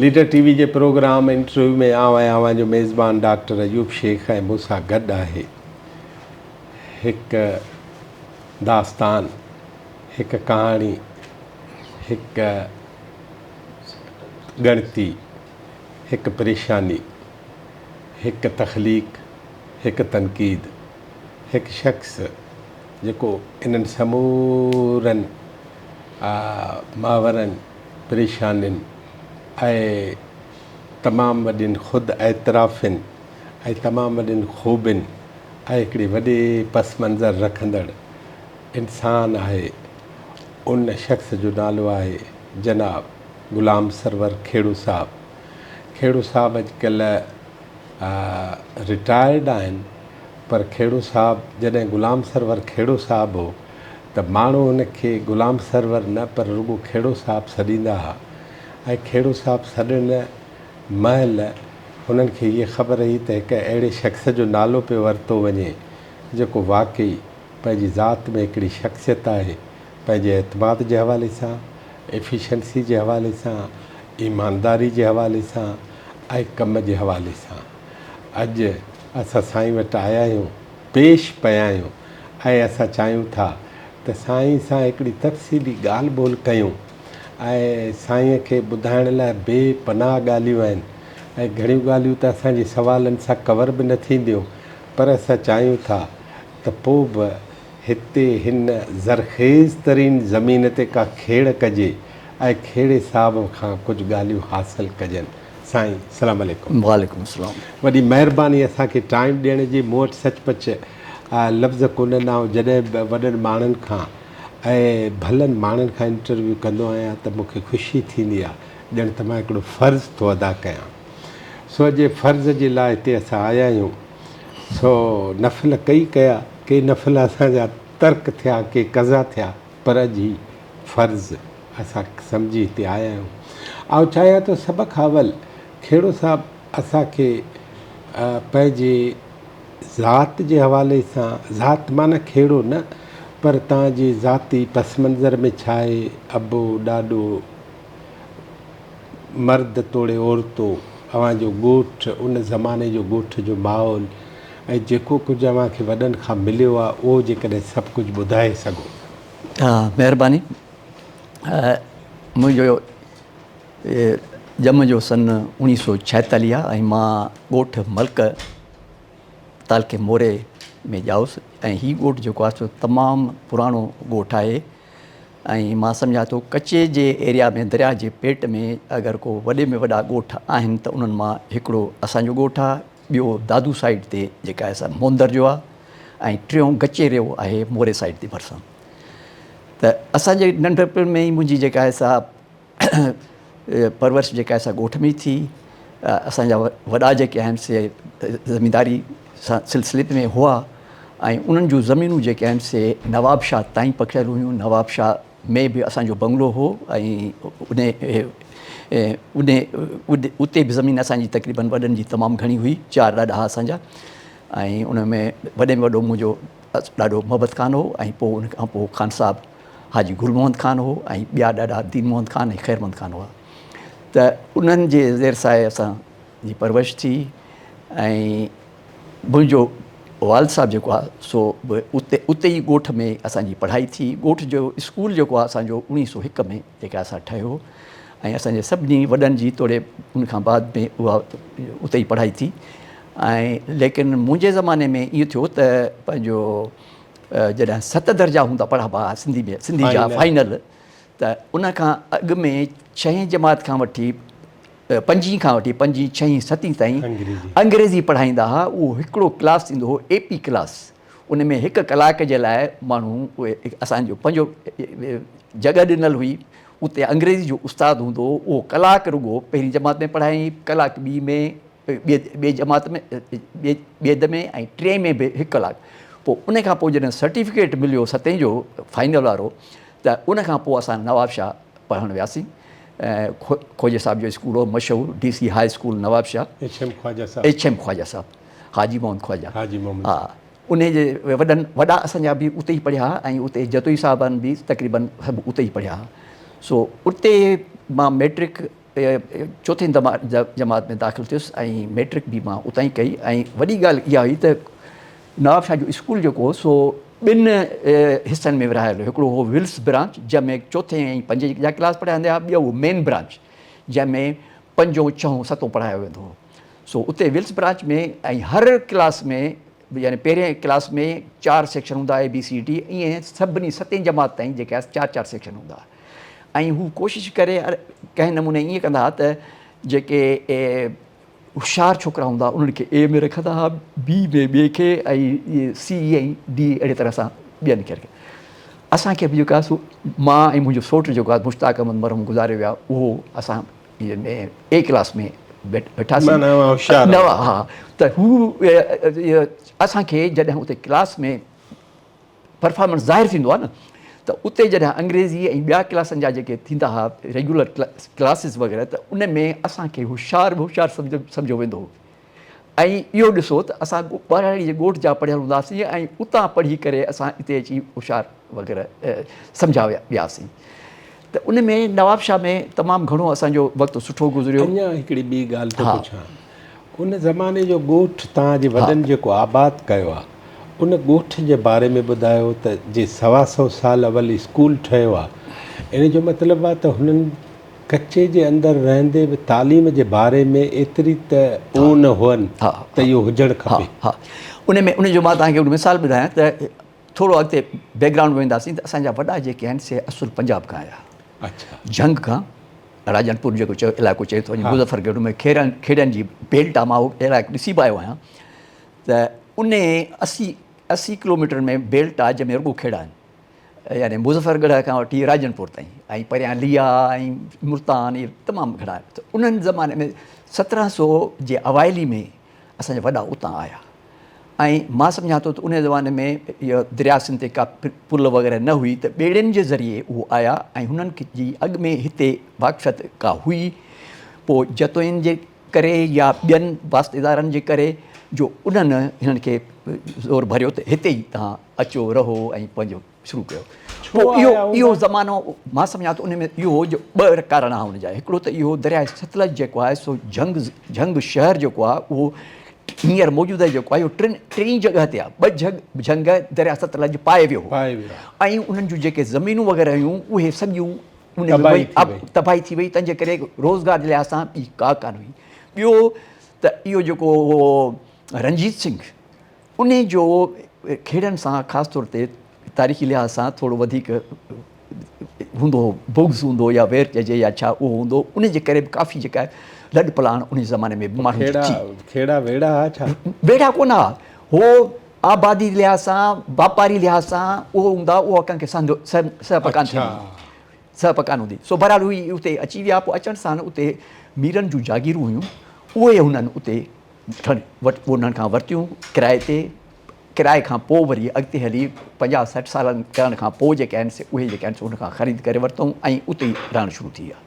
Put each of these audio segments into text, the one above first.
Leader ٽي V جي programme interview ۾ آئون آهيان اوهان جو ميزبان ڊاڪٽر ايوب شيخ ۽ مون سان گڏ آهي هڪ داستان، هڪ ڪهاڻي، هڪ ڳڻتي، هڪ پريشاني، هڪ تخليق، هڪ تنقيد، هڪ شخص جيڪو انهن سمورن محورن، پريشانين ۽ تمام وڏين خود اعترافين ۽ تمام وڏين خوبين ۽ هڪڙي وڏي پس منظر رکندڙ انسان آهي. ان شخص جو نالو آهي جناب غلام سرور کهڙو صاحب. کهڙو صاحب اڄڪلهه رٽائرڊ آهن پر کهڙو صاحب جڏهن غلام سرور کهڙو صاحب هو ته ماڻهو هن کي غلام سرور نه پر رڳو کهڙو صاحب سڏيندا ها ۽ کهڙو صاحب سڏڻ مهل هنن کي هيء خبر هئي ته هڪ اهڙي شخص جو نالو پيو ورتو وڃي جيڪو واقعي پنهنجي ذات ۾ هڪڙي شخصيت آهي پنهنجي اعتماد جي حوالي سان، ايفيشنسي جي حوالي سان، ايمانداري جي حوالي سان ۽ ڪم جي حوالي سان. اڄ اسان سائين وٽ آيا آهيون، پيش پيا آهيون ۽ اسان چاهيون ٿا ته سائين سان هڪڙي تفصيلي ڳالهه ٻولهه ڪيون ۽ سائين کي ٻڌائڻ لاء بي پناهه ڳالهيون آهن ۽ گهڻيون ڳالهيون ته اسان جي سوالن سان ڪور به نه ٿينديون پر اسان چاهيون ٿا ته پوء به هتي هن زرخيز ترين زمين تي ڪا کيڙ ڪجي ۽ کيڙي صاحب کان ڪجهه ڳالهيون حاصل ڪجن. سائين سلام عليڪم. وعليڪم السلام. وڏي مهرباني اسان کي ٽائيم ڏيڻ جي مون وٽ سچ پچ لفظ ڪونهن آئون جڏهن به وڏن ماڻهن کان ۽ ڀلن ماڻهن کان انٽرويو ڪندو آهيان ته مون کي خوشي ٿيندي آهي ڄڻ ته مان هڪڙو فرض ٿو ادا ڪيان سو اڄ فرض جي لاء هتي اسان آيا آهيون سو نفل ڪئي ڪيا، ڪي نفل اسان جا ترڪ ٿيا، ڪي قضا ٿيا، پر اڄ هي فرض اسان سمجهي هتي آيا آهيون. آئون چاهيان ٿو سڀ کان اول کهڙو صاحب اسان کي پنهنجي ذات جي حوالي سان، ذات معنيٰ کهڙو نه پر توهان جي ذاتي پس منظر ۾ ڇا آهي، ابو، ڏاڏو، مرد توڙي عورتو، اوهان جو ڳوٺ، ان زماني جو ڳوٺ جو ماحول ۽ جيڪو ڪجهه اوهان کي وڏن کان مليو آهي اهو جيڪڏهن سڀ ڪجهه ٻڌائي سگهو. مهرباني. منهنجو ڄم جو سن اوڻيهه سو ڇائيتاليهه آهي ۽ مان ڳوٺ ملڪ تعلقي موري ۾ ڄائس ۽ هي ڳوٺ جيڪو آهي سو تمام پراڻو ڳوٺ آهي. ۽ مان سمجهان ٿو ڪچي جي ايريا ۾ درياء جي پيٽ ۾ اگر ڪو وڏي ۾ وڏا ڳوٺ آهن ته انهن مان هڪڙو اسان جو ڳوٺ آهي ٻيو دادو سائيڊ تي جيڪا آهي سا موندر جو آهي ۽ ٽيون گچي ريو آهي موري سائيڊ تي ڀرسان ته اسان جي ننڍپڻ ۾ ئي منهنجي جيڪا آهي سا پرورش جيڪا آهي سا ڳوٺ ۾ ئي ٿي. اسان جا وڏا جيڪي آهن سي زمينداري سان سلسلي ۾ هئا ۽ انهن جون زمينون جيڪي آهن سي نوابشاهه تائين پکڙيل هيون. نوابشاهه ۾ به اسان جو بنگلو هو ۽ ان ان اتي به زمين اسان جي تقريبن وڏن جي تمام گهڻي هئي. چار ڏاڏا هئا اسان جا ۽ ان ۾ وڏي ۾ وڏو منهنجو ڏاڏو محبت خان هو ۽ پوء ان کان پوء خان صاحب حاجي گل محمد خان هو ۽ ٻيا ڏاڏا دين محمد خان ۽ خير محمد خان هئا ته انهن جي زير سايي اسان جي پرورش ٿي ۽ منهنجو والد صاحب جيڪو آهي سو به اتي اتي ئي ڳوٺ ۾ اسان جي پڙهائي ٿي. ڳوٺ جو اسڪول جيڪو آهي اسان جو اوڻيهه سو هڪ ۾ جيڪا اسان ٺهيو ۽ اسان جي سڀني وڏن جي توڙي ان کان بعد ۾ اها اتي ئي پڙهائي ٿي ۽ ليڪن منهنجي زماني ۾ ائين ٿيو ته پنهنجو جڏهن ست درجا هوندا پڙهبا هئا سنڌي ۾ سنڌي جا فائنل ته ان کان اڳ ۾ ڇهين جماعت کان وٺي پنجين کان وٺي پنجين ڇهين ستين تائين انگريزي پڙهائيندا هئا اهو هڪڙو ڪلاس ٿيندو هو اي پي ڪلاس ان ۾ هڪ ڪلاڪ جي لاء ماڻهو اهي اسان جو پنهنجو جڳهه ڏنل هئي اتي انگريزي جو استاد هوندو هو اهو ڪلاڪ رڳو پهرين جماعت ۾ پڙهائين ڪلاڪ ٻي ۾ ٻي جماعت ۾ ٻي ۾ ۽ ٽئين ۾ به هڪ ڪلاڪ پوء ان کان پوء جڏهن سرٽيفڪيٽ مليو ستين جو فائنل وارو ته ان کان پوء اسان نوابشاهه پڙهڻ وياسين خوجي صاحب جو اسڪول هو مشهور D C high school Nawabshah H M Khawaja صاحب ايڇ ايم خواجا صاحب حاجي محمد خواجا حاجي محمد ها انهي جي وڏن وڏا اسان جا به اتي ئي پڙهيا ۽ اتي جتوئي صاحبان به تقريبن سڀ اتي ئي پڙهيا سو اتي مان ميٽرڪ چوٿين جماعت ۾ داخل ٿيس ۽ ميٽرڪ به مان اتان ئي ڪئي ۽ وڏي ڳالهه اها هئي ته نوابشاهه جو اسڪول جيڪو هو سو ٻن حصن ۾ ورهايل هو. هڪڙو هو ولس برانچ جنهن ۾ چوٿين ۽ پنجين جا ڪلاس پڙهايا ويندا هئا، ٻيو هو مين برانچ جنهن ۾ پنجون، ڇهون، ستون پڙهايو ويندو هو. سو اتي ولس برانچ ۾ ۽ هر ڪلاس ۾ يعني پهرين ڪلاس ۾ چار سيڪشن هوندا اي بي سي ڊي ائين سڀني ستين جماعت تائين جيڪي آهي چار چار سيڪشن هوندا هئا ۽ هو ڪوشش ڪري ڪنهن نموني ائين ڪندا هئا ته جيڪي هوشيار ڇوڪرا هوندا انهن کي اي ۾ رکندا هئا، بي ۾ ٻئي کي ۽ سي ۽ ڊي اهڙي طرح سان ٻين کي رکندا. اسان کي به جيڪو آهي سو مان ۽ منهنجو سوٽ جيڪو آهي مشتاق احمد مرحوم گذاري ويا اهو اسان اي ڪلاس ۾ ويٺاسين. ها ته هو اسان کي جڏهن اتي ڪلاس ۾ پرفارمنس ظاهر ٿيندو آهي نه ته اتي جڏهن انگريزي ۽ ٻيا ڪلاسن جا جيڪي ٿيندا هئا ريگيولر ڪلاسز وغيره ته ان ۾ اسان کي هوشيار به هوشيار سمجهيو ويندو هو ۽ اهو ڏسو ته اسان ٻهراڙي جي ڳوٺ جا پڙهيل هونداسين ۽ اتان پڙهي ڪري اسان اتي اچي هوشيار وغيره سمجهيا وياسين ته ان ۾ نوابشاهه ۾ تمام گهڻو اسان جو وقت سٺو گذريو. اڃا هڪڙي ٻي ڳالهه ٿو پڇان. ان زماني جو ڳوٺ توهان جي وڏن جيڪو آباد ڪيو آ، ان ڳوٺ جي باري ۾ ٻڌايو ته جي سوا سئو سال اول اسڪول ٺهيو آ، ان جو مطلب آ ته هنن ڪچي جي اندر رهندي به تعليم جي باري ۾ ايتري ته اون هئن ته اهو هجڻ کپي. ها ان ۾ ان جو مان توهان کي هڪڙو مثال ٻڌايان ته ٿورو اڳتي بيڪ گرائونڊ ۾ وينداسين ته اسان جا وڏا جيڪي آهن سي اصل پنجاب کان آيا. اڇا. جهنگ کان راجن پور جيڪو چيو علائقو چئي ٿو وڃي مظفر ڳڙهه ۾ کيڙن کيڙن جي بيلٽ آ مان اهو علائقو ڏسي به آيو آهيان ته ان 80 ڪلوميٽر ۾ بيلٽ آ جنهن ۾ رڳو کيڙا آهن يعني مظفر ڳڙهه کان وٺي راجن پور تائين ۽ پريان ليا ۽ ملتان اهي تمام گهڻا ته انهن زماني ۾ 1700 جي اوائلي ۾ اسان جا وڏا اتان آيا ۽ مان سمجهان ٿو ته ان زماني ۾ اهو درياء سنڌ تي ڪا پل وغيره نه هئي ته ٻيڙين جي ذريعي اهو آيا ۽ هنن جي اڳ ۾ هتي واقفيت ڪا هئي پوء جتوئين جي ڪري يا ٻين واسطيدارن جي ڪري جو انهن هنن کي زور ڀريو ته هتي ئي توهان اچو رهو ۽ پنهنجو شروع ڪيو. ڇو پوء اهو آيا اهو هوندا؟ زمانو مان سمجهان ٿو ان ۾ اهو هو جو ٻه ڪارڻ ها ان جا هڪڙو ته اهو درياء ستلج جيڪو آهي سو جهنگ جهنگ شهر جيڪو آهي اهو هينئر موجوده جيڪو آهي اهو ٽن ٽئين جڳهه تي آهي ٻه جهنگ جهنگ درياء ستلج پائي ويو هو پائي ويو آهي. ۽ انهن جون جيڪي زمينون وغيره هيون اهي سڄيون ان ۾ تباهي وئي ٿي وئي. تباهي ٿي وئي تنهن جي ڪري روزگار جي لحاظ سان ٻي ڪا ڪانه هئي ٻيو ته اهو جيڪو هو رنجيت سنگهه انهي جو کيڙن سان خاص طور تي تاريخي لحاظ سان ٿورو وڌيڪ هوندو هو بغض هوندو هو يا وير چئجي يا ڇا اهو هوندو هو ان جي ڪري به ڪافي جيڪا لڏ پلاڻ ان زماني ۾ به ماڻهن جي ٿي. کيڙا ويڙها ها ڇا؟ ويڙها ڪونه ها هو آبادي جي لحاظ سان واپاري لحاظ سان اهو هوندا اهو ڪنهن کي سهندو سهپ ڪانه ٿيندي سهپ ڪانه هوندي سو بهرحال هو اتي اچي ويا پوء اچڻ سان اتي ميرن جون جاگيرون هيون اهي هنن اتي کڻي وٽ انهن کان ورتيون ڪرائي تي، ڪرائي کان پوء وري اڳتي هلي پنجاهه 60 سالن ڪرڻ کان پوء جيڪي آهن سي اهي جيڪي آهن سي ان کان خريد ڪري ورتائون ۽ اتي ئي رهڻ شروع ٿي ويا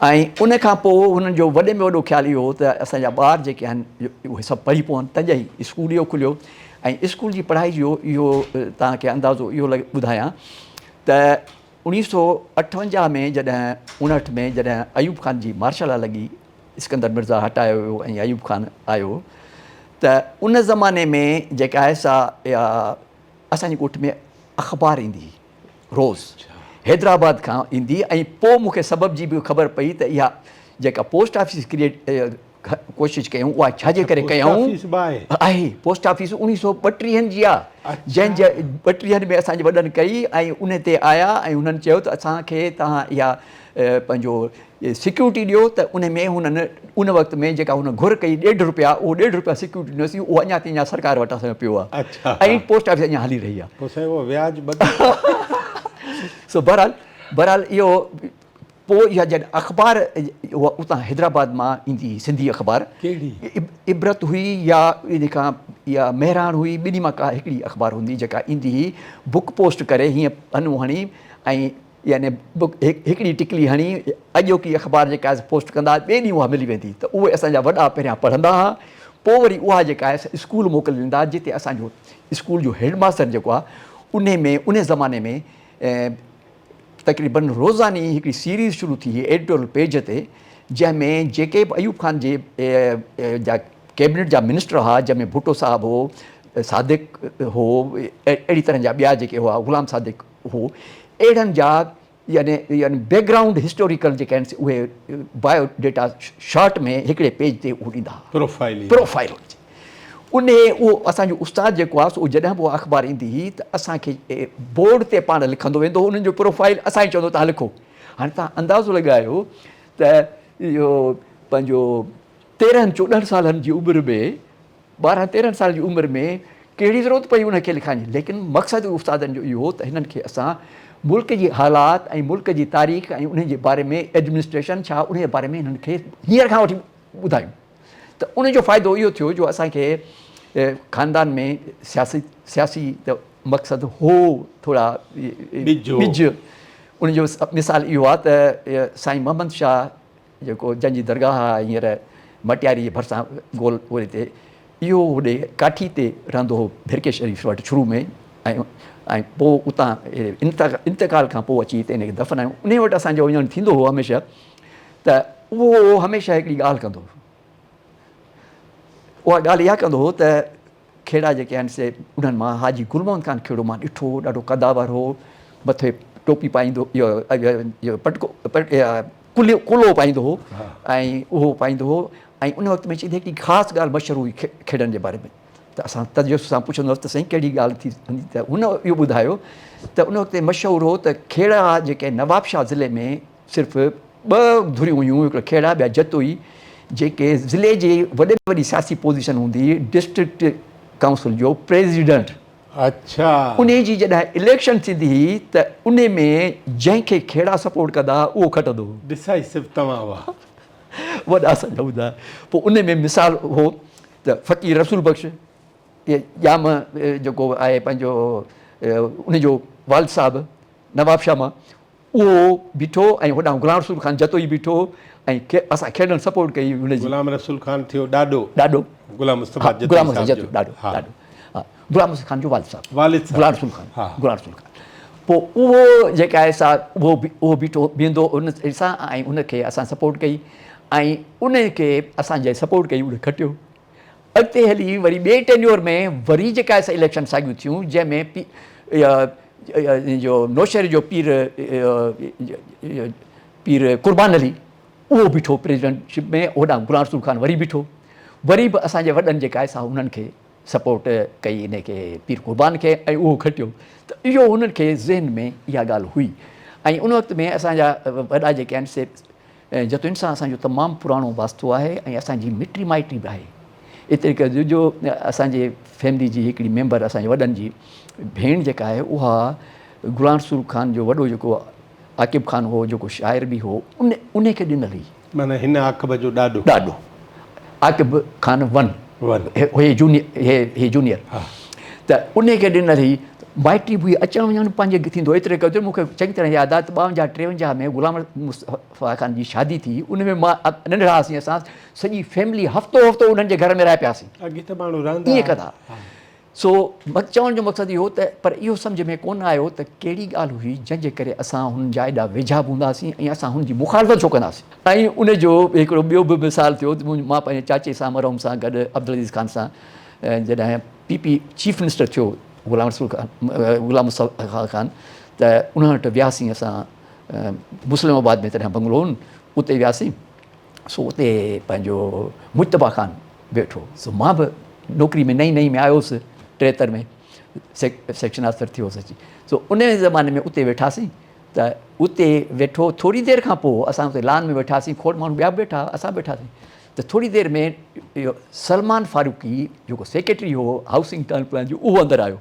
۽ ان کان پوء هنن جو وڏي ۾ وڏو خيال اهو هو ته اسان جا ٻار جيڪي آهن اهي سڀ پڙهي پون تڏهن ئي اسڪول اهو کليو ۽ اسڪول جي پڙهائي جو اهو توهان کي اندازو اهو ٻڌايان ته 1958 ۾ جڏهن 59 ۾ جڏهن ايوب خان جي مارشل لا لڳي اسڪندر مرزا هٽايو ويو ۽ ايوب خان آيو ته ان زماني ۾ جيڪا آهي سا اها اسان جي ڳوٺ ۾ اخبار ايندي هئي روز حيدرآباد کان ايندي ۽ پوء مون کي سبب جي به خبر پئي ته اها جيڪا پوسٽ آفيس ڪريئيٽ ڪوشش ڪيائون اها ڇا جي ڪري ڪيائون آهي پوسٽ آفيس اوڻيهه سو ٻٽيهن جي آهي جنهن جي ٻٽيهن ۾ اسان جي وڏن ڪئي ۽ ان تي آيا ۽ انهن چيو ته اسان کي توهان اها پنهنجو سيڪيورٽي ڏيو ته ان ۾ هنن ان وقت ۾ جيڪا هن گهر ڪئي ڏيڍ روپيا اهو ڏيڍ روپيا سيڪيورٽي ڏنوسين اهو اڃا تائين اڃا سرڪار وٽ اسان جو پيو آهي ۽ پوسٽ آفيس اڃا هلي رهي آهي. پوء سائين اهو وياج ٻڌ. سو بهرحال بهرحال اهو پوء اها جڏهن اخبار اها اتان حيدرآباد مان ايندي هئي سنڌي اخبار ڪهڙي؟ عبرت هئي يا ان کان اها مهراڻ هئي ٻنهي مان ڪا هڪڙي اخبار هوندي جيڪا ايندي هئي بڪ پوسٽ ڪري هيئن پنو هڻي ۽ يعني هڪڙي ٽڪلي هڻي اڄوڪي اخبار جيڪا آهي پوسٽ ڪندا ٻئي ڏينهن اها ملي ويندي ته اهي اسان جا وڏا پهريان پڙهندا هئا پوء وري اها جيڪا آهي اسڪول موڪليندا جتي اسان جو اسڪول جو هيڊ ماستر جيڪو آهي انهي ۾ انهي زماني ۾ تقريبن روزاني هڪڙي سيريز شروع ٿي هئي ايڊيٽوريل پيج تي جنهن ۾ جيڪي به ايوب خان جي جا ڪيبنيٽ جا منسٽر هئا جنهن ۾ ڀٽو صاحب هو، صادق هو، اهڙي طرح جا ٻيا جيڪي هئا غلام صادق هو اهڙن جا يعني يعني بيڪ گرائونڊ هسٽوريڪل جيڪي آهن سي اهي بايو ڊيٽا شارٽ ۾ هڪڙي پيج تي اهو ڏيندا هئا. پروفائيل پروفائيل هن جي انهي اهو اسان جو استاد جيڪو آهي سو اهو جڏهن به اها اخبار ايندي هئي ته اسان کي بورڊ تي پاڻ لکندو ويندو هو انهن جو پروفائيل اسان کي چوندو توهان لکو هاڻي توهان اندازو لڳايو ته اهو پنهنجو تيرهن چوڏهن سالن جي عمر ۾ ٻارهن تيرهن سالن جي عمر ۾ ڪهڙي ضرورت پئي ان کي لکائڻ جي ليڪن مقصد استادن جو اهو هو ته هنن کي اسان ملڪ جي حالات ۽ ملڪ جي تاريخ ۽ انهن جي باري ۾ ايڊمنسٽريشن ڇا انهي جي باري ۾ هنن کي هينئر کان وٺي ٻڌايون ته ان جو فائدو اهو ٿيو جو اسان کي خاندان ۾ سياسي سياسي ته مقصد هو ٿورا ٻج ان جو مثال اهو آهي ته سائين محمد شاهه جيڪو جنهن جي درگاهه آهي هينئر مٽياري جي ڀرسان گول ڳوري تي، اهو هوڏي ڪاٺي تي رهندو هو ڀرڪي شريف وٽ شروع ۾ ۽ ۽ پوء اتان انتقال کان پوء اچي هتي هن کي دفنايو. انهي وٽ اسان جو وڃڻ ٿيندو هو هميشه ته اهو هميشه هڪڙي ڳالهه ڪندو هو. اها ڳالهه اها ڪندو هو ته کهڙا جيڪي آهن سي انهن مان حاجي گل محمد خان کهڙو مان ڏٺو هو ڏاڍو قدآور هو مٿي ٽوپي پائيندو اهو پٽڪو ڪلهو پائيندو هو ۽ اهو پائيندو هو ۽ ان وقت ۾ چئي هڪڙي خاص ڳالهه مشهور هئي کهڙن جي باري ۾ ته اسان تجسس سان پڇندو هوس ته سائين ڪهڙي ڳالهه ٿي ته هن اهو ٻڌايو ته ان وقت مشهور هو ته کهڙا جيڪي نوابشاهه ضلعي ۾ صرف ٻه ڌريون هيون، هڪڙو کهڙا ٻيا جتوئي، جيڪي ضلعي جي وڏي ۾ وڏي سياسي پوزيشن هوندي هئي ڊسٽرڪٽ ڪائونسل جو پريزيڊنٽ. اڇا. انهي جي جڏهن اليڪشن ٿيندي هئي ته انهي ۾ جنهن کي کهڙا سپورٽ ڪندا ها اهو کٽندو هو. ڏسائي صرف توهان هئا. وڏا اسان جا هوندا ها. پوء انهي ۾ مثال هو ته فقير رسول بخش ڄام جيڪو آهي پنهنجو انهي جو والد صاحب نوابشاهه مان اهو بيٺو ۽ هوڏانهن غلام رسول خان جتوئي بيٺو ۽ اسان کهڙن سپورٽ ڪئي هن جي. غلام رسول خان ٿيو ڏاڏو. ڏاڏو. غلام مصطفيٰ جتوئي صاحب جو. ڏاڏو ڏاڏو ها غلام رسول خان جو والد صاحب. والد صاحب. غلام رسول خان غلام رسول خان پوء اهو جيڪا آهي سا اهو اهو بيٺو بيهندو ان سان ۽ ان کي اسان سپورٽ ڪئي ۽ ان کي اسان جنهن سپورٽ ڪئي ان کٽيو. اڳتي هلي وري ٻئي ٽينيور ۾ وري جيڪا آهي سا اليڪشن ساڳيون ٿيون جنهن ۾ پي جو نوشهري جو پير پير قربان علي اهو بيٺو پريزيڊنٽ شپ ۾ هوڏانهن غلام رسول خان وري بيٺو وري به اسان جي وڏن جيڪا آهي سا انهن کي سپورٽ ڪئي ان کي پير قربان کي ۽ اهو کٽيو ته اهو هنن کي ذهن ۾ اها ڳالهه هئي ۽ ان وقت ۾ اسان جا وڏا جيڪي آهن سي جتوئين سان اسان جو تمام پراڻو واسطو آهي ۽ اسان جي مٽي مائٽي به آهي. ايتري قدر جو اسان جي فيملي جي هڪڙي ميمبر اسان جي وڏن جي ڀيڻ جيڪا آهي اها غلام رسول خان جو وڏو جيڪو عاقب خان هو جيڪو شاعر به هو ان ان کي ڏنل هئي. معنيٰ هن عاقب جو ڏاڏو. ڏاڏو عاقب خان ون. ون. هي جونيئر هي جونيئر ته ان کي ڏنل هئي. مائٽي به هئي اچڻ وڃڻ پنهنجي ٿيندو ايتري قدر مون کي چڱي طرح ياد آهي ته ٻاونجاهه ٽيونجاهه ۾ غلام مصطفيٰ خان جي شادي ٿي ان ۾ مان ننڍڙا هئاسين اسان سڄي فيملي هفتو هفتو انهن جي گهر ۾ رهي پياسين. اڳي ته ماڻهو رهندا ائين ڪندا ها. سو چوڻ جو مقصد اهو ته پر اهو سمجهه ۾ ڪونه آيو ته ڪهڙي ڳالهه هئي جنهن جي ڪري اسان هن جا ايڏا ويجها به هونداسين ۽ اسان هن جي مخالفت ڇو ڪنداسين. ۽ ان جو هڪڙو ٻيو به مثال ٿيو ته مان پنهنجي چاچي سان مرحوم سان گڏ عبدالعزيز خان سان جڏهن پي پي چيف منسٽر ٿيو غلام رسول خان غلام مصطفيٰ خان ته انهن وٽ وياسين اسان مسلم آباد ۾ تڏهن بنگلو هن اتي وياسين سو اتي پنهنجو مجتبيٰ خان ويٺو سو مان به نوڪري ۾ نئين نئين ۾ آيو هوس 73 ۾ سيڪشن آفيسر ٿيو هوس اچي سو ان زماني ۾ اتي ويٺاسين ته اتي ويٺو ٿوري دير کان پوء اسان اتي لان ۾ ويٺاسين کوڙ ماڻهو ٻيا به ويٺا اسان به ويٺاسين ته ٿوري دير ۾ اهو سلمان فاروقي جيڪو سيڪريٽري هو هائوسنگ ٽائون پلان جو اهو اندر آيو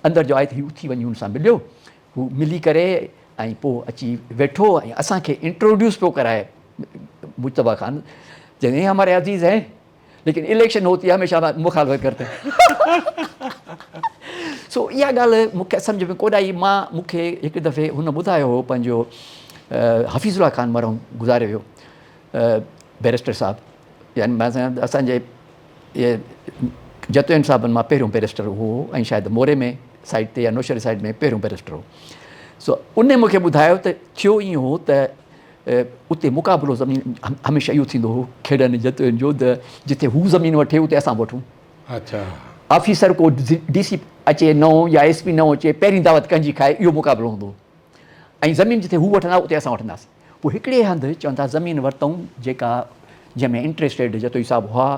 اندر جو آيو ته هي اٿي وڃي هن سان مليو هو ملي ڪري ۽ پوء اچي ويٺو ۽ اسان کي انٽروڊيوس پيو ڪرائي مجتبيٰ خان چيائين هي هماري عزيز هين ليڪن اليڪشن هوتي هميشه مخالفت ڪرتي سو اها ڳالهه مون کي سمجھ ۾ ڪونه آئي مان مون کي هڪ دفعي هن ٻڌايو هو پنهنجو حفيظ الله خان مرحوم گذاري ويو بئريسٽر صاحب يعني اسان جي جتوئين صاحبن مان پهريون بئريسٽر اهو هو ۽ شايد موري ۾ سائيڊ تي يا نوشهري سائيڊ ۾ پهريون بئريسٽر هو. سو ان مون کي ٻڌايو ته ٿيو ائين هو ته اتي مقابلو زمين هميشه اهو ٿيندو هو کهڙن جتوئين جو ته جتي هو زمين وٺي اتي اسان به وٺون. اڇا. آفيسر ڪو ڊي سي اچي نئون يا ايس پي نئون اچي پهرين دعوت ڪنهن جي کائي اهو مقابلو هوندو هو ۽ زمين جتي هو وٺندا اتي اسان وٺنداسين. پوء هڪڙي هنڌ چون ٿا زمين ورتائون جيڪا جنهن ۾ انٽريسٽيڊ جتوئي صاحب هئا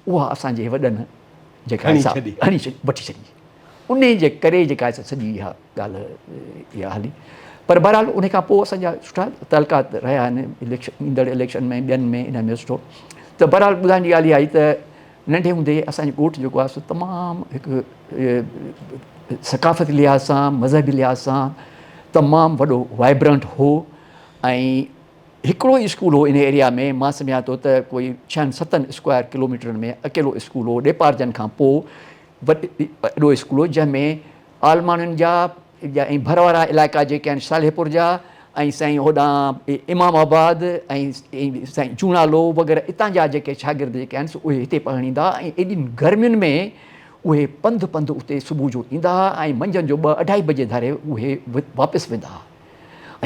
اها اسان جي وڏن جيڪا هڻي ڇڏي وٺي ڇڏي. انهي جي ڪري جيڪا آهي سا سڄي اها ڳالهه اها هلي پر بهرحال ان کان پوء اسان جا سٺا تعلقات رهيا آهن اليڪشن ايندڙ اليڪشن ۾ ٻين ۾ انهن ۾ سٺو ته بهرحال ٻڌائڻ جي ڳالهه اها آئي ته ننڍي هوندي اسان جو ڳوٺ جيڪو آهي سو تمام هڪ ثقافتي لحاظ سان مذهبي لحاظ سان تمام وڏو وائبرنٽ هو ۽ هڪڙو ئي اسڪول هو ان ايريا ۾ مان سمجهان ٿو ته ڪوئي ڇهن ستن اسڪوائر ڪلوميٽرن ۾ اڪيلو اسڪول هو ڏيپارجن کان پوء وڏو اسڪول هو جنهن ۾ عالماڻين جا ۽ ڀر وارا علائقا جيڪي آهن صالح پور جا ۽ سائين هوڏانهن امام آباد ۽ سائين چونالو وغيره اتان جا جيڪي شاگرد جيڪي آهن سو اهي هتي پڙهڻ ايندا ۽ ايڏين گرمين ۾ اهي پنڌ پنڌ اتي صبح جو ايندا ها ۽ منجهند جو ٻه اڍائي بجي ڌاري اهي واپس ويندا ها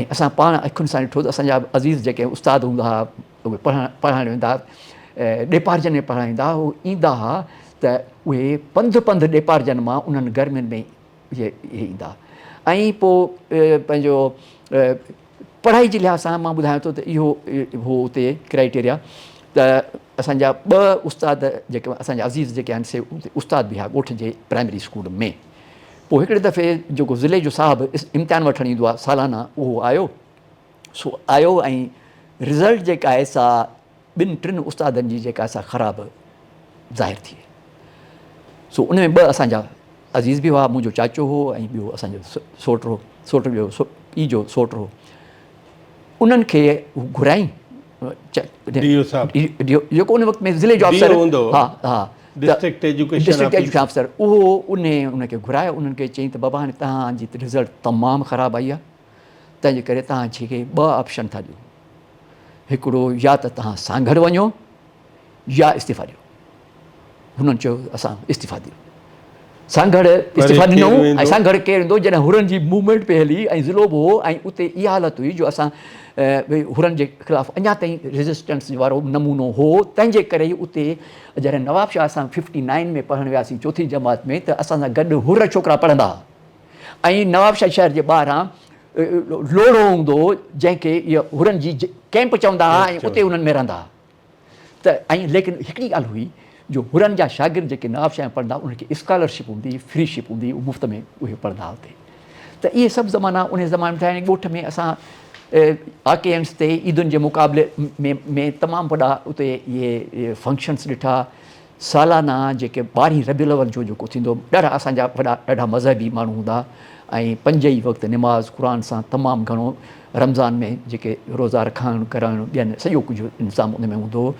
۽ اسان پاڻ اکين سان ڏٺو ته اسان جا عزيز جيڪي استاد هوندا ها اهي پڙهڻ پڙهائڻ ويندا ها ڏيپارجن ۾ پڙهائڻ ايندا ها اهي ايندا ها ته اهي پنڌ پنڌ ڏيپارجن مان انهن گرمين ۾ اهي ايندا ۽ پوء پنهنجو پڙهائي جي لحاظ سان مان ٻڌايان ٿو ته اهو هو اتي ڪرائيٽيريا ته اسانجا ٻه استاد جيڪي اسانجا عزيز جيڪي آهن سي اتي استاد به هئا ڳوٺ جي پرائمري اسڪول ۾ پوء هڪڙي دفعي جيڪو ضلعي جو صاحب امتحان وٺڻ ايندو آهي سالانه اهو آيو سو آيو ۽ رزلٽ جيڪا آهي سا ٻن ٽن استادن جي جيڪا سا خراب ظاهر ٿي سو ان ۾ ٻه اسان جا عزيز به هئا منهنجو چاچو هو ۽ ٻيو اسان جو سوٽ هو سوٽ جو پيء جو سوٽ هو انهن کي گهرائين جيڪو ان وقت ۾ ضلعي جو آفيسر ها ها ڊسٽرڪٽ ايجوڪيشن آفيسر اهو ان ان کي گهرايو انهن کي چيائين ته بابا هاڻي توهان جي رزلٽ تمام خراب آئي آهي تنهن جي ڪري توهان کي ٻه آپشن ٿا ڏيون هڪڙو يا ته توهان سانگهڙ وڃو يا استعيفا ڏيو. هنن چيو اسان استعيفا ڏيو. سانگهڙ استعيفا ڏنو ۽ سانگهڙ ڪير ايندو جڏهن حرن جي موومينٽ پئي هلي ۽ ضلعو به هو ۽ اتي اها حالت هئي جو اسان حرن جي خلاف اڃا تائين ريزسٽنس وارو نمونو هو تنهن جي ڪري اتي جڏهن نواب شاهه اسان ففٽي نائن ۾ پڙهڻ وياسين چوٿين جماعت ۾ ته اسان سان گڏ حر ڇوڪرا پڙهندا هئا ۽ نوابشاهه شهر جي ٻاهران لوڙهو هوندو هو جنهن کي حرن جي ڪئمپ چوندا هئا ۽ اتي انهن ۾ رهندا هئا ته ۽ ليڪن هڪڙي ڳالهه هئي جو حرن جا شاگرد جيڪي نوابشاهه ۾ پڙهندا انهن کي اسڪالرشپ هوندي هئي فري شپ هوندي هئي مفت ۾ اهي پڙهندا هئا اتي ته اهي سڀ زمانا انهي زماني ۾ ٿيا ۽ ڳوٺ ۾ اسان آڪينس تي عيدن جي مقابلي ۾ ۾ تمام وڏا اتي اهي فنڪشنس ڏٺا سالانه جيڪي ٻارهين ربيع الاول جو جيڪو ٿيندو ڏاڍا اسان جا وڏا ڏاڍا مذهبي ماڻهو هوندا ۽ پنج ئي وقت نماز قرآن سان تمام گهڻو رمضان ۾ جيڪي روزا رکائڻ ڪرائڻ ٻين سڄو ڪجهه انتظام ان ۾ هوندو هو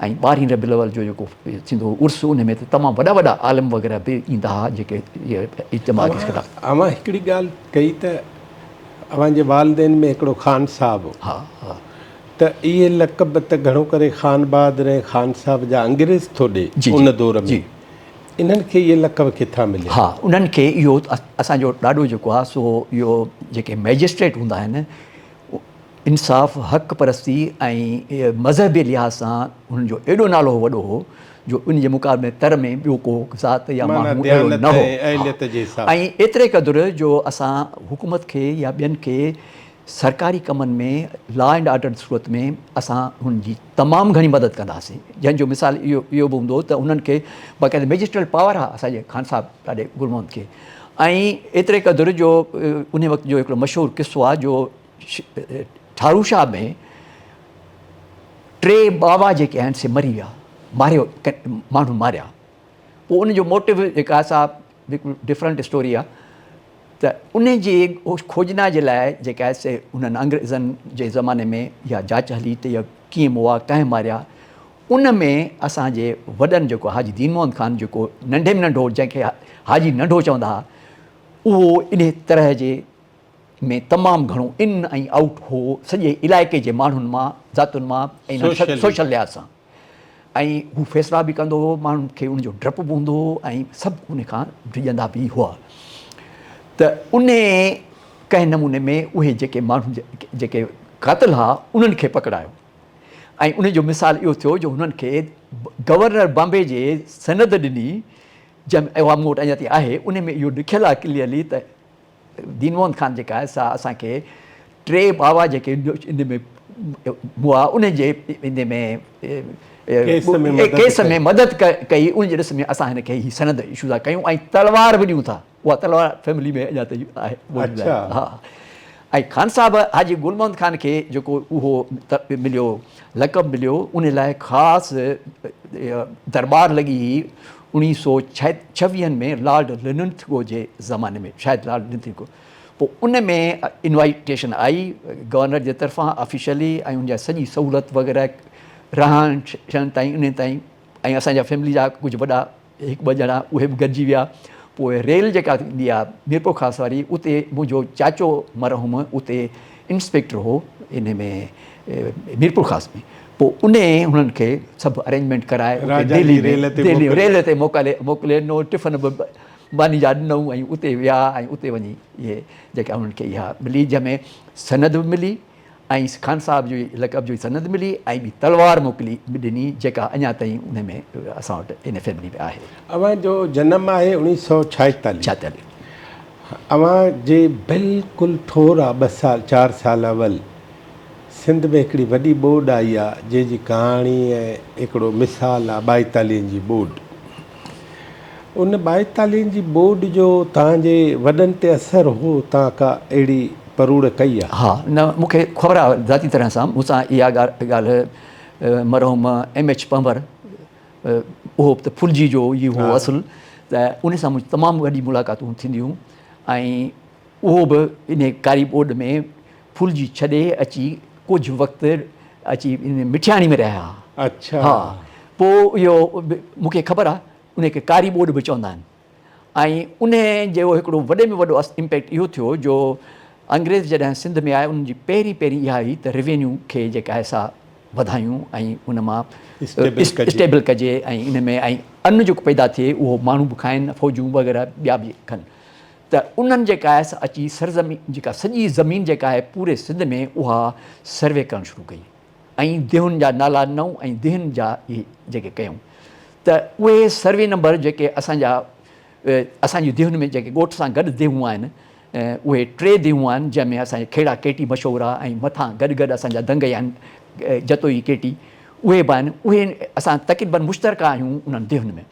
۽ ٻارهين ربيع الاول جو جيڪو ٿيندو هو عرس ان ۾ ته تمام وڏا وڏا عالم وغيره به ايندا هئا جيڪي اجتماع کي خطاب اوهان هڪڙي ڳالهه ڪئي ته اوهان جي والدين ۾ هڪڙو خان صاحب هو ها ها ته اهي لقب ته گهڻو ڪري خان بهادر ۽ خان صاحب جا انگريز ٿو ڏي ان دور ۾ انهن کي اهي لقب ڪٿان مليا؟ ها انهن کي اهو اسان جو ڏاڏو جيڪو آهي سو اهو جيڪي مئجسٽريٽ هوندا آهن انصاف حق پرستي ۽ مذهبي لحاظ سان انهن جو ايڏو نالو وڏو هو جو ان جي مقابلي ۾ تر ۾ ٻيو ڪو ذات يا ماڻهو اهڙو نه هو ۽ ايتري قدر جو اسان حڪومت کي يا ٻين کي سرڪاري ڪمن ۾ لا اينڊ آرڊر جي صورت ۾ اسان هن جي تمام گهڻي مدد ڪندا هئاسين جنهن جو مثال اهو اهو به هوندو هو ته هنن کي باقاعده مئجسٽريل پاور آهي اسان جي خان صاحب ڏاڏي گل محمد کي ۽ ايتري قدر جو ان وقت جو هڪڙو مشهور قصو آهي جو ٺارو شاهه ۾ ٽي بابا جيڪي آهن سي مري ويا ماريو ماڻهن ماريا پوء ان جو موٽو جيڪا سا هڪ ڊفرنٽ اسٽوري آهي ته ان جي کوجنا جي لاء جيڪا آهي سي انهن انگريزن جي زماني ۾ اها جاچ هلي ته اها ڪيئن مئا ڪنهن ماريا ان ۾ اسان جي وڏن جيڪو حاجي دين محمد خان جيڪو ننڍي ۾ ننڍو جنهن کي حاجي ننڍو چوندا هئا اهو انهي طرح جي ۾ تمام گهڻو ان ۽ آئوٽ هو سڄي علائقي جي ماڻهن مان ذاتن مان ۽ سوشل لحاظ سان ۽ هو فيصلا به ڪندو هو، ماڻهن کي ان جو ڊپ به هوندو هو ۽ سڀ ان کان ڊڄندا به هئا ته ان ڪنهن نموني ۾ اهي جيڪي ماڻهو جيڪي قاتل ها انهن کي پڪڙايو ۽ ان جو مثال اهو ٿيو جو هنن کي گورنر بامبي جي سند ڏني جنهن ۾ اها مون وٽ اڃا تائين آهي ان ۾ اهو لکيل آهي ڪليئرلي ته دين محمد خان جيڪا آهي سا اسان کي ٽي ٻاوا جيڪي ان ۾ مئا ان جي ان ۾ ڪيس ۾ مدد ڪئي ان جي ڏس ۾ اسان هن کي هي سند اشو ٿا ڪيون ۽ تلوار به ڏيون ٿا. اها تلوار فيملي ۾ اڃا تائين آهي موجود آهي ها ۽ خان صاحب حاجي گل محمد خان کي جيڪو اهو مليو لقب مليو ان لاء خاص درٻار لڳي هئي اوڻيهه سو ڇويهن ۾ لارڊ لننٿگو جي زماني ۾ شايد لارڊ لنٿگو پوء ان ۾ انوائيٽيشن آئي گورنر جي طرفان آفيشلي ۽ ان جا سڄي سهولت وغيره رهڻ شهڻ تائين ان تائين ۽ اسان جا فيملي جا ڪجهه وڏا هڪ ٻه ڄڻا اهي به گڏجي ويا. پوء ريل جيڪا ايندي آ ميرپورخاص واري اتي منهنجو چاچو مرحوم اتي انسپيڪٽر هو ان ۾ ميرپورخاص ۾ پوء ان هنن کي سڀ ارينجمينٽ ڪرائي اتي دهلي ۾ دهلي ريل تي موڪلي موڪلي ڏنو ٽفن به ماني جا ڏنئون ۽ اتي ويا ۽ اتي وڃي اهي جيڪا هنن کي اها ملي جنهن ۾ سند به ملي ۽ خان صاحب جي لقب جي سند ملي ۽ ٻي تلوار موڪلي ڏني جيڪا اڃا تائين ان ۾ اسان وٽ ان فيملي ۾ آهي. اوهان جو جنم آهي اوڻيهه سئو ڇائيتاليهه. اوهان جي بلڪل ٿورا ٻه سال چار سال اول سنڌ ۾ هڪڙي وڏي ٻوڏ آئي آ جنهن جي ڪهاڻي ۽ هڪڙو مثال آ ٻائيتاليهن جي ٻوڏ. ان ٻائيتاليهن جي ٻوڏ جو توهان جي وڏن تي اثر هو، توهان ڪا اهڙي پروڙ ڪئي آ؟ ها، نه مون کي خبر آ ذاتي طرح سان مون سان اها ڳالهه مرحوم ايم ايڇ پنهور اهو ته ڦلجي جو ئي هو اصل ته ان سان منهنجي تمام وڏي ملاقاتون ٿينديون ۽ اهو به انهي ڪاري ٻوڏ ۾ ڦلجي ڇڏي اچي ڪجهه وقت اچي مٺياڻي ۾ رهيا ها. اڇا. ها پوء اهو مون کي خبر آ انهي کي ڪاري ٻوڏ به چوندا آهن ۽ انهي جو هڪڙو وڏي ۾ وڏو امپيڪٽ اهو ٿيو جو انگريز جڏهن سنڌ ۾ آيا انهن جي پهرين پهرين اها هئي ته روينيو کي جيڪا آهي سا وڌايون ۽ ان مان اسٽيبل ڪجي ۽ ان ۾ ۽ ان جيڪو پيدا ٿئي اهو ماڻهو به کائن فوجون وغيره ٻيا به کن ته انهن جيڪا آهي سا اچي سرزمين جيڪا سڄي زمين جيڪا آهي پوري سنڌ ۾ اها سروي ڪرڻ شروع ڪئي ۽ ديهن جا نالا ڏنائون ۽ ديهن جا اهي جيڪي ڪيائون ته اهي سروي نمبر جيڪي اسان جا اسان جي ديهن ۾ جيڪي ڳوٺ سان گڏ ديهون آهن اهي ٽي ديهون آهن جنهن ۾ اسان جي کيڙا ڪيٽي مشهور آهي ۽ مٿان گڏ گڏ اسان جا دنگئي آهن جتوئي ڪيٽي اهي به آهن اهي اسان تقريبن مشترڪه آهيون انهن ديهن ۾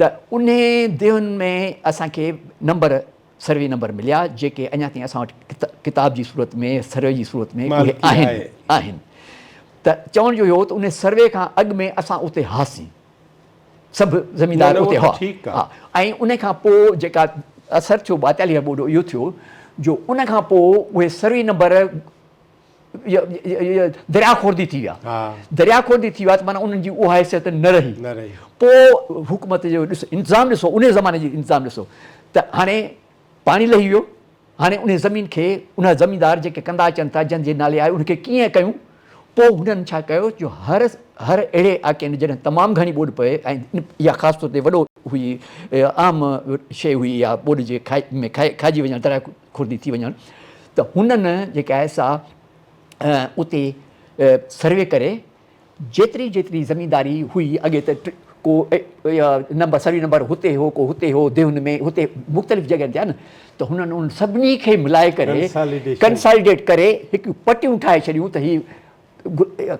ته انهي ديهن ۾ اسان کي نمبر سروي نمبر مليا جيڪي اڃا تائين اسان وٽ ڪتاب جي صورت ۾ سروي جي صورت ۾ اهي آهن آهن ته چوڻ جو اهو ته انهي سروي کان اڳ ۾ اسان اتي هئاسين سڀ زميندار اتي هئا ۽ ان کان پوء جيڪا اثر ٿيو ٻاتيالي ٻوڏ اهو ٿيو جو ان کان پوء اهي سروي نمبر درياء خوردي ٿي ويا درياء خوردي ٿي ويا ته معنيٰ انهن جي اها حيثيت نه رهي پوء حڪومت جو ڏسو انتظام ڏسو ان زماني جي انتظام ڏسو ته هاڻي پاڻي لهي ويو هاڻي ان زمين کي ان زميندار جيڪي ڪندا اچن ٿا جن جي نالي آهي ان کي ڪيئن ڪيون پوء هنن ڇا ڪيو جو هر هر اهڙي علاقي ۾ جڏهن تمام گهڻي ٻوڏ پئي ۽ اها خاص طور تي وڏو هئي عام شيء هئي اها ٻوڏ جي کائي ۾ کائجي وڃڻ درياء خوردي ٿي وڃڻ ته هنن جيڪا آهي سا اتي سروي ڪري جيتري جيتري زمينداري هئي اڳي ته ڪو نمبر سروي نمبر هتي هو ڪو هتي هو ديهن ۾ هتي مختلف جڳهن تي آهي نه ته هنن انهن سڀني کي ملائي ڪري ڪنساليڊيٽ ڪري هڪ پٽيون ٺاهي ڇڏيون ته هي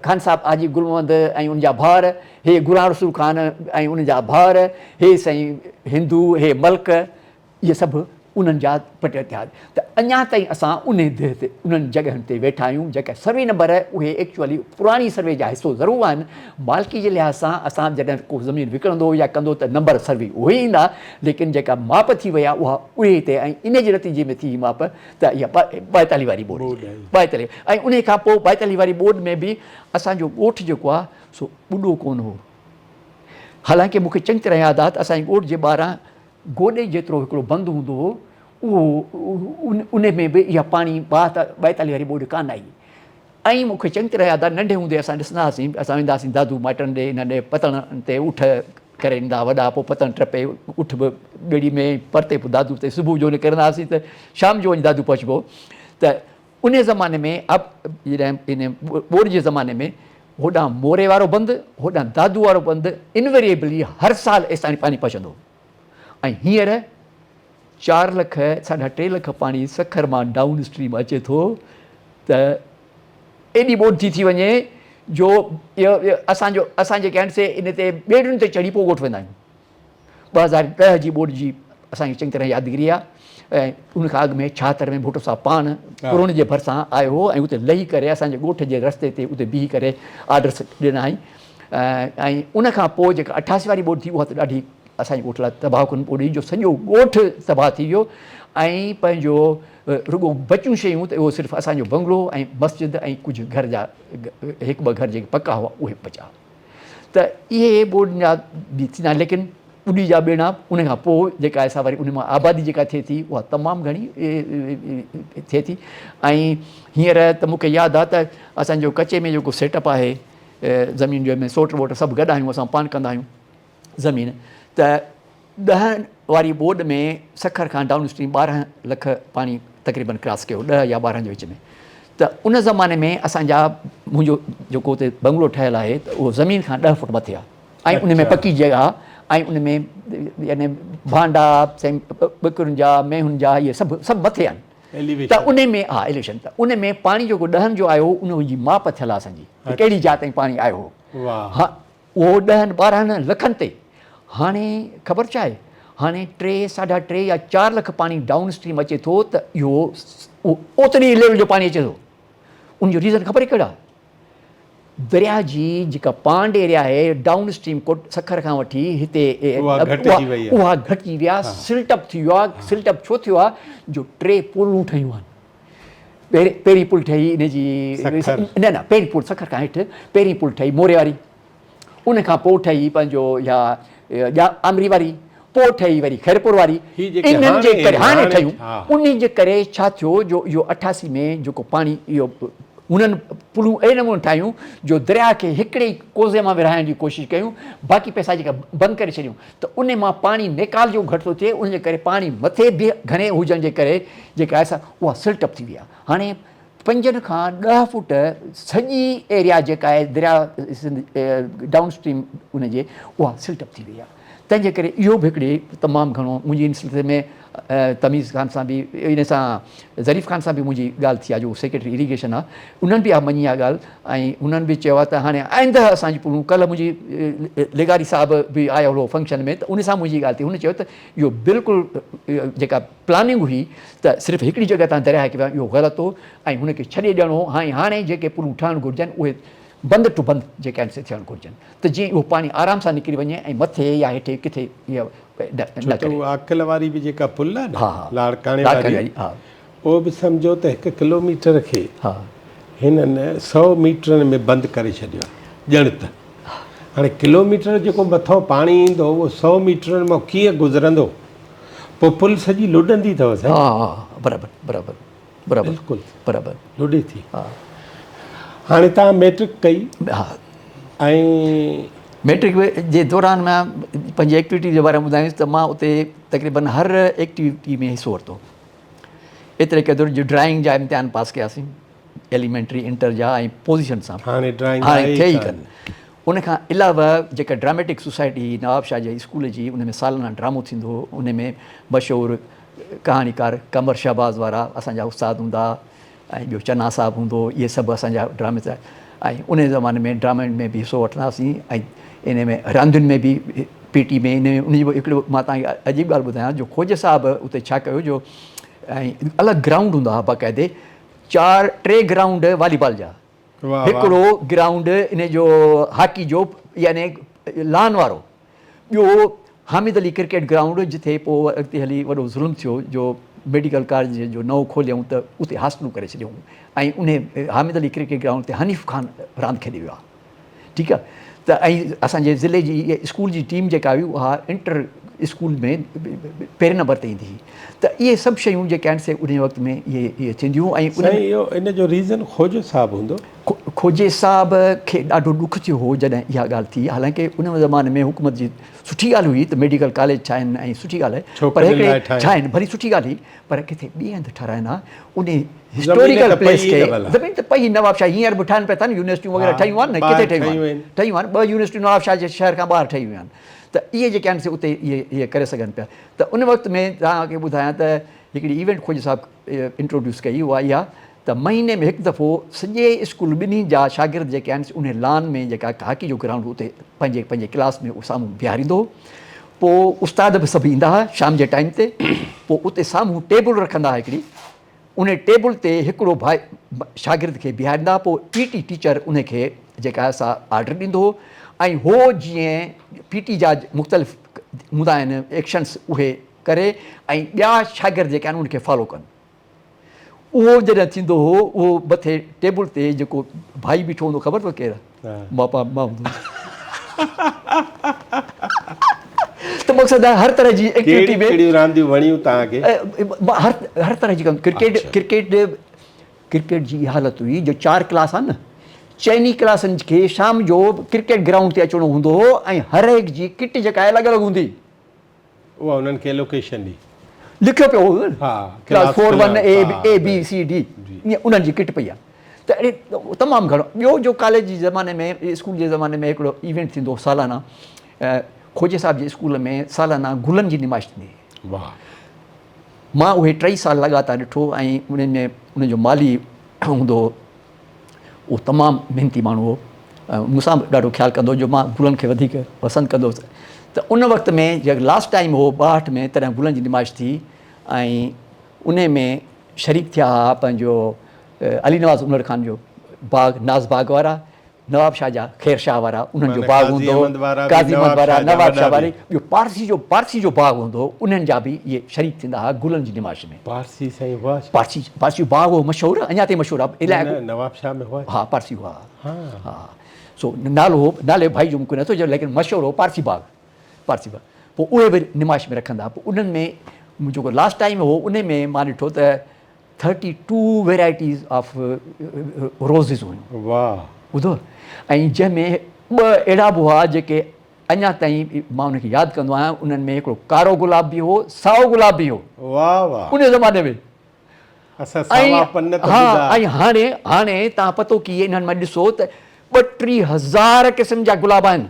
خان صاحب حاجي گل محمد ۽ ان جا ڀائر هي غلام رسول خان ۽ ان جا ڀائر هي سائين هندو هي ملڪ اهي سڀ انهن جا پٽ ٿيا ته اڃا تائين اسان انهي ديهه تي انهن جڳهين تي ويٺا آهيون جيڪا سروي نمبر اهي ايڪچوئلي پراڻي سروي جا حصو ضرور آهن مالڪي جي لحاظ سان اسان جڏهن ڪو زمين وڪڻندو يا ڪندو ته نمبر سروي اهي ايندا ليڪن جيڪا ماپ ٿي وئي آهي اها اهي تي ۽ انهي جي نتيجي ۾ ٿي هي ماپ ته اها ٻائيتاليهه واري ٻوڏ ٻائيتاليهه ۽ انهي کان پوء ٻائيتاليهه واري ٻوڏ ۾ به اسان جو ڳوٺ جيڪو آهي سو ٻڏو ڪونه هو حالانڪه مون کي چڱي طرح ياد آهي ته اسان جي ڳوٺ جي ٻاهران گوڏي جيترو هڪڙو بند هوندو هو، اهو ان ۾ به اها پاڻي ٻائيتاليهه واري ٻوڏ ڪانه آئي. ۽ مون کي چڱي طرح ياد آهي ننڍي هوندي اسان ڏسندا هئاسين، اسان ويندا هئاسين دادو مائٽن ڏي، انهن ڏي پتڻ تي اٺ ڪري ڏيندا هئا وڏا، پوء پتڻ ٽپي اٺ به ٻيڙي ۾ پرتي پوء دادو تي صبح جو نڪرندا هئاسين ته شام جو وڃي دادو پهچبو هو ته انهي زماني ۾ اب جڏهن انهي ٻوڏ جي زماني ۾ هوڏانهن موري وارو بند هوڏانهن دادو وارو بند انويريبلي هر سال ايستائين پاڻي پهچندو هو ۽ هينئر چار لک ساڍا ٽي لک پاڻي سکر مان ڊائون اسٽريم اچي ٿو ته ايڏي ٻوڏ ٿي ٿي وڃي جو اسان جو اسان جيڪي آهن سي ان تي ٻيڙين تي چڙهي پوء ڳوٺ ويندا آهيون. 2010 جي ٻوڏ جي اسان کي چڱي طرح يادگيري آهي ۽ ان کان اڳ ۾ 76 ۾ ڀٽو صاحب پاڻ پروڻ جي ڀرسان آيو هو ۽ اتي لهي ڪري اسان جي ڳوٺ جي رستي تي اتي بيهي ڪري آرڊرس ڏنائين ۽ ان کان پوء جيڪا 88 واري ٻوڏ ٿي اها ته ڏاڍي اسان جي ڳوٺ لاء تباهه ڪن ٻوڏ هئي جو سڄو ڳوٺ تباهه ٿي ويو ۽ پنهنجو رڳو بچيون شيون ته اهو صرف اسان جو بنگلو ۽ مسجد ۽ ڪجهه گهر جا هڪ ٻه گهر جيڪي پڪا هئا اهي بچا ته اهي ٻوڏ جا به ٿيندا آهن ليڪن ٻڏي جا ٻيڻا ان کان پوء جيڪا آهي سا وري ان مان آبادي جيڪا ٿئي ٿي اها تمام گهڻي ٿئي ٿي ۽ هينئر ته مون کي ياد آهي ته اسان جو ڪچي ۾ جيڪو سيٽ اپ آهي زمين جو ۾ سوٽ ووٽ سڀ گڏ آهيون اسان پاڻ ڪندا آهيون زمين ته ڏهن واري ٻوڏ ۾ سکر کان ڊائون اسٽريم 12 لک پاڻي تقريبن ڪراس ڪيو 10 يا 12 جي وچ ۾ ته ان زماني ۾ اسان جا منهنجو جيڪو اتي بنگلو ٺهيل آهي ته اهو زمين کان 10 فوٽ مٿي آهي ۽ ان ۾ پڪي جڳهه آهي ۽ ان ۾ يعني ڀانڊا سائين ٻڪرين جا مينهن جا اهي سڀ سڀ مٿي آهن ته ان ۾ ها ايليويشن ته ان ۾ پاڻي جيڪو ڏهن جو آيو هو ان جي ماپ ٿيل آهي اسان جي ڪهڙي جاء تائين پاڻي آيو هو ها اهو ڏهن ٻارهن لکن تي هاڻي خبر ڇا آهي هاڻي ٽي ساڍا ٽي يا چار لک پاڻي ڊائون اسٽريم اچي ٿو ته اهو اوتري ليول جو پاڻي اچي ٿو ان جو ريزن خبر ڪهڙا دريا جي جيڪا پانڊ ايريا آهي ڊائون اسٽريم ڪوٽ سکر کان وٺي هتي اها گهٽجي وئي آهي اها گهٽجي وئي آهي سلٽ اپ ٿي ويو آهي سلٽ اپ ڇو ٿيو آهي جو ٽي پلون ٺهيون آهن پهرين پل ٺهي ان جي نه نه پهرين پل سکر کان هيٺ پهرين پل ٺهي موري واري ان کان پوء ٺهي پنهنجو اها آمري واري پوء ٺهي وري خيرپور واري انهن جي ڪري هاڻي ٺهيون انهن جي ڪري ڇا ٿيو جو اهو 88 ۾ جيڪو پاڻي اهو انهن پلون اهڙي نموني ٺاهيون جو درياء کي هڪڙي ڪوزي مان ورهائڻ جي ڪوشش ڪيون باقي پئسا جيڪا بند ڪري ڇڏيون ته ان مان پاڻي نيڪال جو گهٽ ٿو ٿئي ان جي ڪري پاڻي مٿي به گهڻي هجڻ جي ڪري جيڪا آهي سا اها سلٽ اپ ٿي وئي آهي هاڻي پنجن کان ڏهه فوٽ سڄي ايريا جيڪا آهي درياء سنڌ ڊائون اسٽريم ان جي اها سلٽ اپ ٿي وئي آهي تنهن جي ڪري اهو به هڪڙي تمام گهڻو منهنجي ان سلسلي ۾ تميز خان سان به ان سان ظريف خان سان به منهنجي ڳالهه ٿي آهي جو سيڪريٽري اريگيشن آهي انهن به اها مڃي آهي ڳالهه ۽ انهن به چيو آهي ته هاڻي آئنده اسان جي پلون ڪلهه منهنجي لغاري صاحب به آيو هو فنڪشن ۾ ته ان سان منهنجي ڳالهه ٿي هن چيو ته اهو بلڪل جيڪا پلاننگ هئي ته صرف هڪڙي جڳهه تان درياهه کي اهو غلط هو ۽ هن کي ڇڏي ڏيڻو هو ۽ هاڻي جيڪي پلون ٺهڻ گهرجن اهي بند ٽو بند جيڪي آهن سي ٿيڻ گهرجن ته جيئن اهو پاڻي آرام سان نڪري وڃي ۽ مٿي يا هيٺ ڪٿي اهو نه ڇو ته ڪري. اها عاقل واري به جيڪا پل آهي نه ها ها لاڙڪاڻي لاڙڪاڻي واري واري ها. اهو به سمجهو ته هڪ ڪلوميٽر کي ها. هنن سئو ميٽرن ۾ بند ڪري ڇڏيو آهي ڄڻ ته هاڻي ڪلوميٽر جيڪو مٿئون پاڻي ايندو اهو سئو ميٽرن مان ڪيئن گذرندو پوء پل سڄي لڏندي اٿو سائين. ها ها برابر برابر برابر بلڪل برابر لڏي ٿي. ها هاڻي توهان ميٽرڪ ڪئي ها ۽ ميٽرڪ جي دوران مان پنهنجي ايڪٽيوٽي جي باري ۾ ٻڌايان ته مان اتي تقريبن هر ايڪٽيوٽي ۾ حصو ورتو ايتري قدر جو ڊرائنگ جا امتحان پاس ڪياسين ايليمينٽري انٽر جا ۽ پوزيشن سان هاڻي ڊرائنگ هاڻي ٿئي ئي ڪن ان کان علاوه جيڪا ڊراميٽڪ سوسائٽي هئي نواب شاهه جي اسڪول جي ان ۾ سالانه ڊرامو ٿيندو هو ان ۾ مشهور ڪهاڻيڪار قمر شهباز وارا اسان جا استاد هوندا ۽ ٻيو چنا صاحب هوندو هو اهي سڀ اسان جا ڊرامي ۽ ان زماني ۾ ڊرامن ۾ به حصو وٺندا هئاسين ۽ ان ۾ راندين ۾ به پي ٽي ۾ ان ۾ ان جي هڪڙو مان توهان کي عجيب ڳالهه ٻڌايان جو خوجه صاحب اتي ڇا ڪيو جو ۽ الڳ گرائونڊ هوندا هئا باقاعدي چار ٽي گرائونڊ والي بال جا هڪڙو گرائونڊ ان جو هاڪي جو يعني لان وارو ٻيو حامد علي ڪرڪيٽ گرائونڊ جتي پوء اڳتي هلي وڏو ظلم ٿيو جو ميڊيڪل ڪاليج جو نئون کوليائون ته اتي هاسٽلون ڪري ڇڏيائون ۽ ان حامد علي ڪرڪيٽ گرائونڊ تي حنيف خان راند کيڏي ويو آهي ٺيڪ آهي ته ۽ اسان جي ضلعي جي اسڪول جي ٽيم جيڪا هئي اها انٽر اسڪول ۾ پهرين نمبر تي ايندي هئي ته اهي سڀ شيون جيڪي آهن سي ان وقت ۾ اهي اهي ٿينديون ۽ سائين اهو ان جو ريزن خوجو صاحب هوندو. کوجي صاحب کي ڏاڍو ڏک ٿيو هو جڏهن اها ڳالهه ٿي، حالانڪه ان زماني ۾ حڪومت جي سٺي ڳالهه هئي ته ميڊيڪل ڪاليج ٺاهين ۽ سٺي ڳالهه آهي پر ڇوڪرين هڪڙي لاء ٺاهين. ٺاهين ڀلي سٺي ڳالهه هئي پر ڪٿي ٻئي هنڌ ٺهرائين ها ان زمين هسٽوريڪل ته پئي پليس ئي کي نه ڀلا. زمين ته پئي نوابشاهه هينئر به ٺاهن پيا ٿا نه يونيورسٽيون وغيره ها ٺهيون آهن نه ٻاهر ڪٿي ٺهيون ٺهيون آهن آهن. ٺهيون آهن ٻه يونيورسٽيون نوابشاهه جي شهر کان ٻاهر ٺهي ويون آهن ته اهي جيڪي آهن سي اتي اهي اهي ڪري سگهن پيا ته ان وقت ۾ توهان کي ٻڌايان ته هڪڙي ايونٽ خوجي صاحب انٽروڊيوس ڪئي اها اها ته مهيني ۾ هڪ دفعو سڄي اسڪول ٻنهي جا شاگرد جيڪي آهن انهي لان ۾ جيڪا هاڪي جو گرائونڊ اتي پنهنجي پنهنجي ڪلاس ۾ سامهون بيهاريندو هو پوء استاد به سڀ ايندا هئا شام جي ٽائيم تي پوء اتي سامهون ٽيبل رکندا هئا هڪڙي انهي ٽيبل تي هڪڙو ڀائي شاگرد کي بيهاريندا هئا پوء پي ٽي ٽيچر انهي کي جيڪا آهي سا آرڊر ڏيندو هو ۽ هو جيئن پي ٽي جا مختلف هوندا آهن ايڪشنس اهي ڪري ۽ ٻيا شاگرد جيڪي آهن ان کي فالو ڪن. اهو جڏهن ٿيندو هو اهو مٿي ٽيبل تي جيڪو ڀائي بيٺو هوندو خبر اٿو ڪير آهي؟ مان پاڻ مان هوندو هوس. ته مقصد آهي هر طرح جي ايڪٽيوٽي ۾ ڪهڙيون رانديون وڻيون توهان کي؟ هر هر طرح جي ڪرڪيٽ ڪرڪيٽ ڪرڪيٽ جي اها حالت هئي جو چار ڪلاس آهن نه چئني ڪلاسن کي شام جو ڪرڪيٽ گرائونڊ تي اچڻو هوندو هو ۽ هر هڪ جي ڪٽ جيڪا آهي الڳ الڳ هوندي. اها انهن کي لوڪيشن ڏي. لکيو پيو هو نه class four one A A B C D ائين انهن جي ڪٽ پئي آهي ته اهڙي تمام گهڻو ٻيو جو ڪاليج جي زماني ۾ اسڪول جي زماني ۾ هڪڙو ايونٽ ٿيندو هو سالانه خوجي صاحب جي اسڪول ۾ سالانه گلن جي نمائش ٿيندي هئي. واهه. مان اهي ٽئي سال لڳاتار ڏٺو ۽ انهن ۾ انهن جو مالي هوندو هو اهو تمام محنتي ماڻهو هو ۽ مون سان به ڏاڍو خيال ڪندو هو جو مان گلن کي وڌيڪ پسند ڪندو هوس ته ان وقت ۾ جڏهن لاسٽ ٽائيم هو 62 ۾ تڏهن گلن جي نمائش ٿي ۽ ان ۾ شريڪ ٿيا هئا پنهنجو علي نواز عمر خان جو باغ ناز باغ وارا نواب شاهه جا خير شاهه وارا انهن جو باغ هوندو هو قاضي احمد وارا نواب شاهه واري ٻيو پارسي جو پارسي جو باغ هوندو هو انهن جا به اهي شريڪ ٿيندا هئا گلن جي نمائش ۾. پارسي سائين هئا ڇا؟ پارسي پارسي جو باغ هو مشهور اڃا تائين مشهور آهي نه نه نواب شاهه ۾ هئا ڇا؟ ها پارسي هئا ها سو نالو هو نالي ڀائي جو مونکي نٿو ليڪن مشهور هو پارسي باغ پارسي باغ پوء اهي به نمائش ۾ رکندا پوء انهن ۾ جيڪو لاسٽ ٽائيم هو ان ۾ مان ڏٺو ته thirty two varieties of roses هيون. واھ. ٻڌو ۽ جنهن ۾ ٻه اهڙا به هئا جيڪي اڃا تائين مان انهن کي ياد ڪندو آهيان انهن ۾ هڪڙو ڪارو گلاب به هو سائو گلاب به هو. واھ واھ. ان زماني ۾. اسان ساوا پن ته ٻڌا. ۽ هاڻي هاڻي توهان پتو ڪيئي انهن مان ڏسو ته 32 هزار قسم جا گلاب آهن.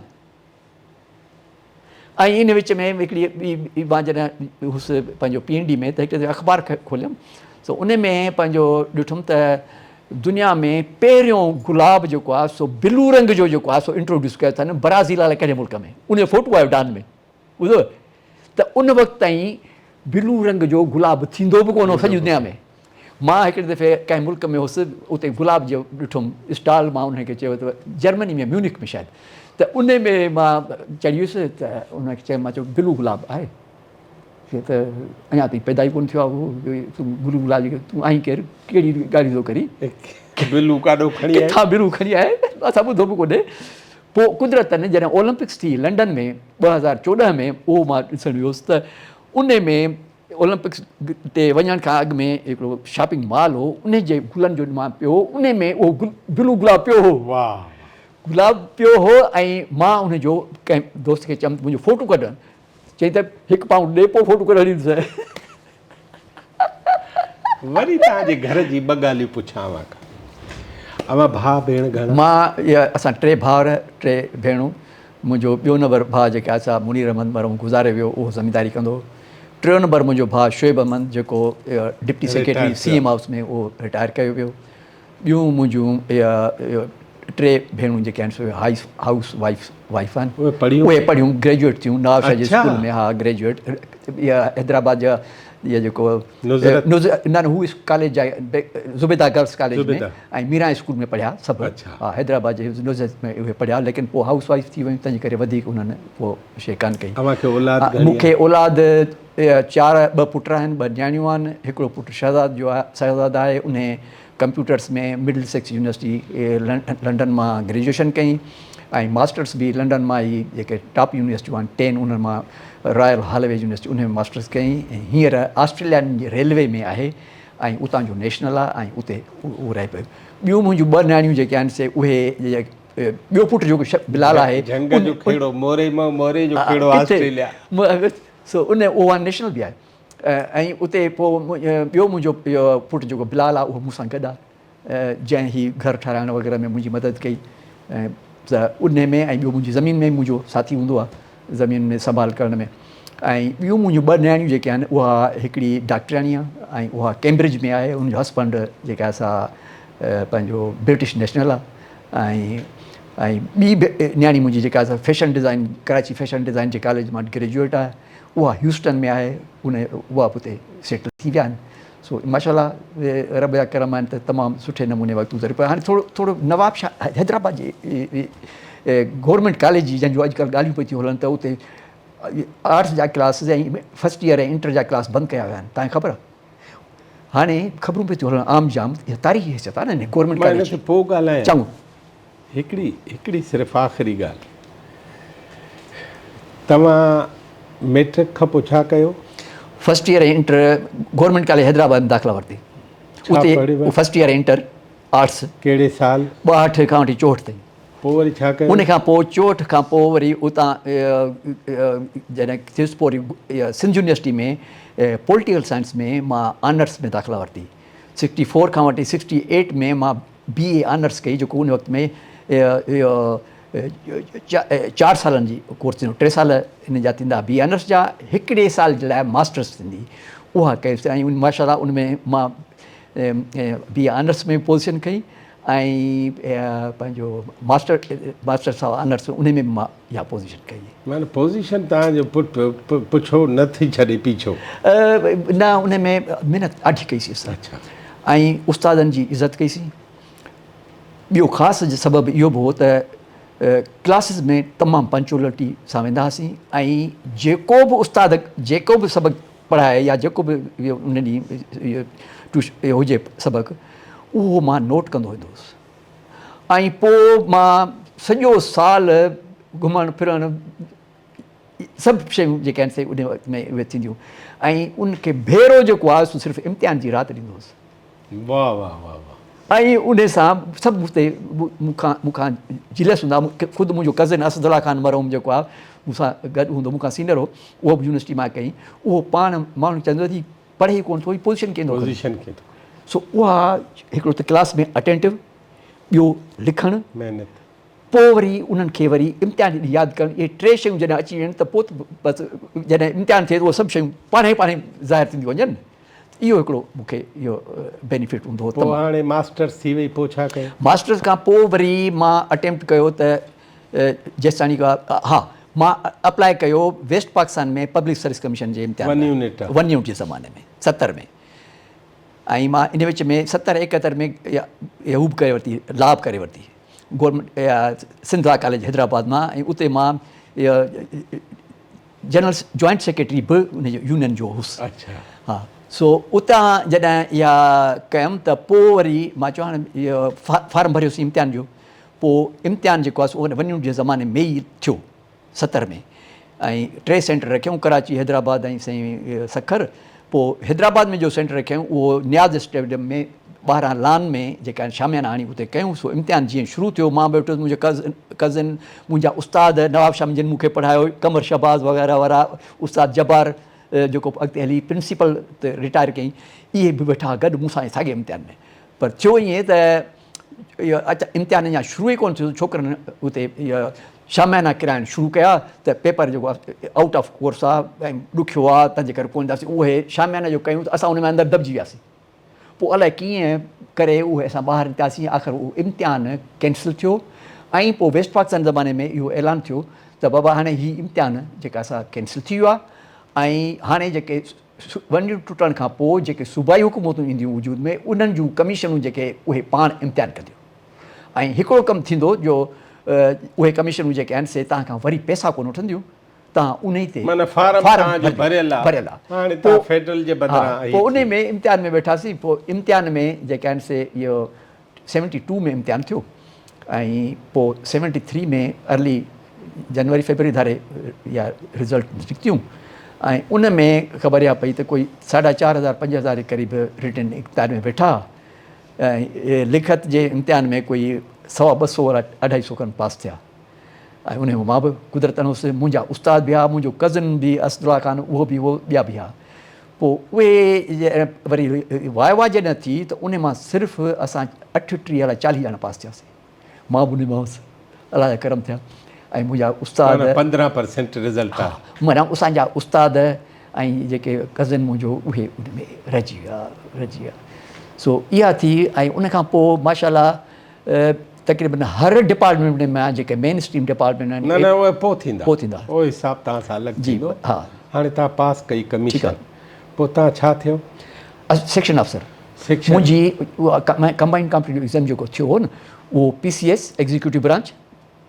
۽ ان وچ ۾ هڪڙي ٻي مان جڏهن هوس پنهنجو پي اين ڊي ۾ ته هڪ دفعي اخبار کوليم سو ان ۾ پنهنجو ڏٺم ته دنيا ۾ پهريون گلاب جيڪو آهي سو بلو رنگ جو جيڪو آهي سو انٽروڊيوس ڪيو اٿن برازيل الائي ڪهڙي ملڪ ۾ ان جو فوٽو آيو ڊان ۾ ٻڌو ته ان وقت تائين بلو رنگ جو گلاب ٿيندو به ڪونه هو سڄي دنيا ۾ مان هڪڙي دفعي ڪنهن ملڪ ۾ هوس اتي گلاب جو ڏٺم اسٽال مان انهن کي چيو ته جرمني ۾ ميونڪ ۾ شايد ته ان ۾ مان چڙهي ويس ته ان کي چيم مان چيو بلو گلاب آهي چي ته اڃا تائين پيدا ئي ڪونه ٿيو آهي تون بلو گلاب جي تون آهين ڪير ڪهڙي ڳالهيون ٿو ڪرين بلو ڪاڏو کڻي آئين ڪٿان بلو کڻي آئين اسان ٻڌو به ڪونهي پوء قدرتن جڏهن اولمپڪس ٿي لنڊن ۾ 2014 ۾ اهو مان ڏسڻ ويس ته ان ۾ اولمپڪس تي وڃڻ کان اڳ ۾ هڪڙو شاپنگ مال هو ان جي گلن جو مان پيو هو ان ۾ اهو بلو گلاب پيو هو واهه گلاب پيو هو ۽ مان ان جو ڪنهن دوست کي چيم منهنجو فوٽو ڪڍ چئي ته هڪ پائونڊ ڏي پوء فوٽو ڪڍڻ ڏيندس. وري توهان جي گهر جي ٻه ڳالهيون پڇان اوهان کان. اوهان ڀاء ڀيڻ گهڻا؟ مان اسان ٽي ڀائر ٽي ڀيڻون. منهنجو ٻيو نمبر ڀاء جيڪي آهي سا منير احمد مرحوم گذاري ويو اهو زمينداري ڪندو هو. ٽيون نمبر منهنجو ڀاء شعيب احمد جيڪو deputy secretary C M house ۾ اهو رٽائر ڪيو ويو. ٻيون منهنجون ٽي ڀيڻون جيڪي آهن سو هائوس وائيف وائيف آهن. اهي پڙهيون؟ اهي پڙهيون گريجوئيٽ ٿيون نواب شاهه جي اسڪول ۾ ها گريجوئيٽ حيدرآباد جا اها جيڪو نظرت نه نه هو ڪاليج جا Zubaida girls college ۾ ۽ Miran school ۾ پڙهيا سڀ ها حيدرآباد جي نظرت ۾ اهي پڙهيا ليڪن پوء هائوس وائيف ٿي ويون تنهن جي ڪري وڌيڪ انهن پوء شي ڪانه ڪئي. اوهان کي اولاد گهڻي مون کي اولاد چار ٻه پٽ آهن ٻه نياڻيون آهن هڪڙو پٽ شهزاد جو آهي شهزاد آهي انهي computers ۾ Middlesex university London مان گريجوئيشن ڪئي ۽ ماسٽرس به لنڊن مان ئي جيڪي ٽاپ يونيورسٽيون آهن ٽين انهن مان رائل هالوي يونيورسٽي ان ۾ ماسٽرس ڪئي ۽ هينئر آسٽريليا جي ريلوي ۾ آهي ۽ اتان جو نيشنل آهي ۽ اتي اهو رهي پيو. ٻيون منهنجون ٻه نياڻيون جيڪي آهن سي اهي ٻيو پٽ جيڪو بلال آهي جهنگ جو کيڙو موري مان موري جو کيڙو آسٽريليا سو ان اهو نيشنل به آهي ۽ اتي پوء ٻيو منهنجو پٽ جيڪو بلال آهي اهو مون سان گڏ آهي جنهن هي گهر ٺهرائڻ وغيره ۾ منهنجي مدد ڪئي ته ان ۾ ۽ ٻيو منهنجي زمين ۾ منهنجو ساٿي هوندو آهي زمين ۾ سنڀال ڪرڻ ۾ ۽ ٻيون منهنجون ٻه نياڻيون جيڪي آهن اها هڪڙي ڊاڪٽرياڻي آهي ۽ اها ڪيمبرج ۾ آهي ان جو هسبنڊ جيڪا آهي سا پنهنجو برٽش نيشنل آهي ۽ ۽ ٻي نياڻي منهنجي جيڪا آهي fashion design Karachi fashion design جي ڪاليج مان گريجوئيٽ آهي اها هيوسٽن ۾ آهي ان اها به اتي سيٽل ٿي ويا آهن سو ماشاء الله رب جا ڪرم آهن ته تمام سٺي نموني وقت گذري پيو هاڻي ٿورو ٿورو نواب شاهه حيدرآباد جي گورنمينٽ ڪاليج جي جنهن جو اڄڪلهه ڳالهيون پئي ٿيون هلن ته اتي آرٽس جا ڪلاسز ۽ فرسٽ ايئر ۽ انٽر جا ڪلاس بند ڪيا ويا آهن تانکي خبر آهي هاڻي خبرون پئي ٿيون هلن عام جام اها تاريخي حيثيت آهي نه گورنمينٽ ڪاليج جي پوء ڳالهايان چڱو هڪڙي هڪڙي صرف آخري ڳالهه توهان ميٽرڪ کان پوء ڇا ڪيو؟ First year ۽ inter government college Hyderabad ۾ داخلا ورتي. ڇا پڙهيو؟ اتي فرسٽ ايئر ۽ انٽر آرٽس. ڪهڙي سال؟ 62 کان وٺي 64 تائين. پوء وري ڇا ڪيو؟ ان کان پوء 64 کان پوء وري اتان جڏهن ٿيس پوء وري سنڌ يونيورسٽي ۾ پوليٽيڪل سائنس ۾ مان آنرس ۾ داخلا ورتي. 64 کان وٺي 68 ۾ مان بي اي آنرس ڪئي جيڪو ان وقت ۾ چار سالن جي ڪورس ٿيندو ٽي سال ان جا ٿيندا بي آنرس جا هڪڙي سال جي لاء ماسٽرس ٿيندي اها ڪيس ۽ ماشاء الله ان ۾ مان بي آنرس ۾ پوزيشن کنئي ۽ پنهنجو ماسٽر ماسٽرس آف آنرس ان ۾ مان اها پوزيشن ڪئي. معنيٰ پوزيشن توهان جو پٽ پڇو نه ٿي ڇڏي پيڇو. نه ان ۾ محنت ڏاڍي ڪئي سي اسان ۽ استادن جي عزت ڪئي سي. ٻيو خاص سبب اهو به هو ته ڪلاسز ۾ تمام پنچولٽي سان ويندا هئاسين ۽ جيڪو به استاد جيڪو به سبق پڙهائي يا جيڪو به ان ڏينهن هجي سبق اهو مان نوٽ ڪندو ويندو هوس. ۽ پوء مان سڄو سال گهمڻ ڦرڻ سڀ شيون جيڪي آهن سي ان وقت ۾ اهي ٿينديون ۽ ان کي ڀيرو جيڪو آهي سو صرف امتحان جي رات ڏيندو هوس. واه واه واه واه. ۽ ان سان سڀ مون تي مون کان مون کان جيلس هوندا خود منهنجو ڪزن اسد الله خان مرحوم جيڪو آهي مون سان گڏ هوندو مون کان سينئر هو اهو به يونيورسٽي مان ڪئي اهو پاڻ ماڻهو چوندو هو پڙهي ئي ڪونه ٿو پوزيشن ڪيئن ٿو پوزيشن ڪيئن ٿو سو اها هڪڙو ته ڪلاس ۾ اٽينٽو ٻيو لکڻ محنت پوء وري انهن کي وري امتحان جي ياد ڪرڻ اهي ٽي شيون جڏهن اچي وڃن ته پوء ته بس جڏهن امتحان ٿئي ته اهي سڀ شيون پاڻهي پاڻهي ظاهر ٿينديون وڃن اهو هڪڙو مون کي اهو بينيفٽ هوندو هو. پوء هاڻي ماسٽرس ٿي وئي پوء ڇا ڪيو؟ ماسٽرس کان پوء وري مان اٽيمپٽ ڪيو ته جيستاڻي ها مان اپلاء ڪيو west Pakistan ۾ public service commission جي امتحان ون يونٽ ون يونٽ جي زماني ۾ 70 ۾ ۽ مان ان وچ ۾ 70 71 ۾ هو به ڪري ورتي لا به ڪري ورتي government Sindh law college Hyderabad مان ۽ اتي مان جنرل جوائنٽ سيڪريٽري به ان جو يونين جو هوس ها سو اتان جڏهن اها ڪيم ته پوء وري مان چيو هاڻي فارم ڀريوسين امتحان جو پوء امتحان جيڪو آهي سو ون يونٽ جي زماني ۾ ئي ٿيو 70 ۾ ۽ ٽي سينٽر رکيائون ڪراچي حيدرآباد ۽ سائين سکر پوء حيدرآباد ۾ جو سينٽر رکيائون اهو نياز اسٽيڊيم ۾ ٻاهران لان ۾ جيڪا شاميانا هڻي اتي ڪيون سو امتحان جيئن شروع ٿيو مان ويٺس منهنجو ڪزن منهنجا استاد نواب شاهه جن مون کي پڙهايو قمر شهباز وغيره وارا استاد جبار جيڪو اڳتي هلي پرنسپل تي رٽائر ڪيائين اهي به ويٺا گڏ مون سان ساڳي امتحان ۾ پر ٿيو ائين ته امتحان اڃا شروع ئي ڪونه ٿيو ڇوڪرن اتي شاميانا ڪرائڻ شروع ڪيا ته پيپر جيڪو آئوٽ آف ڪورس آ ۽ ڏکيو آ تنهنجي ڪري ڪونه اينداسين اهي شاميانا جو ڪيون ته اسان ان ۾ اندر دٻجي وياسين پوء الائي ڪيئن ڪري اهي اسان ٻاهر نڪتاسين آخر اهو امتحان ڪينسل ٿيو ۽ پوء ويسٽ پاڪستان زماني ۾ اهو اعلان ٿيو ته بابا هاڻي هي امتحان جيڪا سا ڪينسل ٿي ويو آ ۽ هاڻي جيڪي ون يونٽ ٽٽڻ کان پوء جيڪي صوبائي حڪومتون اينديون وجود ۾ انهن جون ڪميشنون جيڪي اهي پاڻ امتحان ڪنديون ۽ هڪڙو ڪم ٿيندو جو اهي ڪميشنون جيڪي آهن سي توهان کان وري پئسا ڪونه وٺنديون توهان انهي تي معنيٰ فارم توهان جو ڀريل آ ڀريل آ هاڻي توهان فيڊرل جي بدران پوء انهي ۾ امتحان ۾ ويٺاسين پوء امتحان ۾ جيڪي آهن سي اهو 72 ۾ امتحان ٿيو ۽ پوء 73 ۾ ارلي جنوري فيبروري ڌاري اها رزلٽ نڪتيون ۽ ان ۾ خبر اها پئي ته ڪوئي ساڍا 4000 5000 جي قريب رٽن امتحان ۾ ويٺا ۽ لکت جي امتحان ۾ ڪوئي سوا ٻه سو وارا اڍائي سو کن پاس ٿيا ۽ ان ۾ مان به قدرتن هوس، منهنجا استاد به ها، منهنجو ڪزن به اسد الله خان اهو به هو، ٻيا به ها. پوء اهي وري وائوا جڏهن ٿي ته ان مان صرف اسان 38 الائي 40 ڄڻا پاس ٿياسين. مان به ان مان هوس، الله جا ڪرم ٿيا ۽ منهنجا استاد. معنيٰ 15% رزلٽ آ. ها معنيٰ اسان جا استاد ۽ جيڪي ڪزن منهنجو اهي ان ۾ رهجي ويا رهجي ويا. سو اها ٿي ۽ ان کان پوء ماشاء الله تقريبن هر ڊپارٽمينٽ ۾ مان جيڪي مين اسٽريم ڊپارٽمينٽ آهن. نه نه اهي پوء ٿيندا. پوء ٿيندا. اهو حساب توهان سان الڳ ٿيندو. جي ها. هاڻي توهان پاس ڪئي ڪميشن پوء توهان ڇا ٿيو؟ Section officer. Section. منهنجي اها ڪمبائنڊ ڪامپٽيٽو ايگزام جيڪو ٿيو هو نه اهو P C S executive branch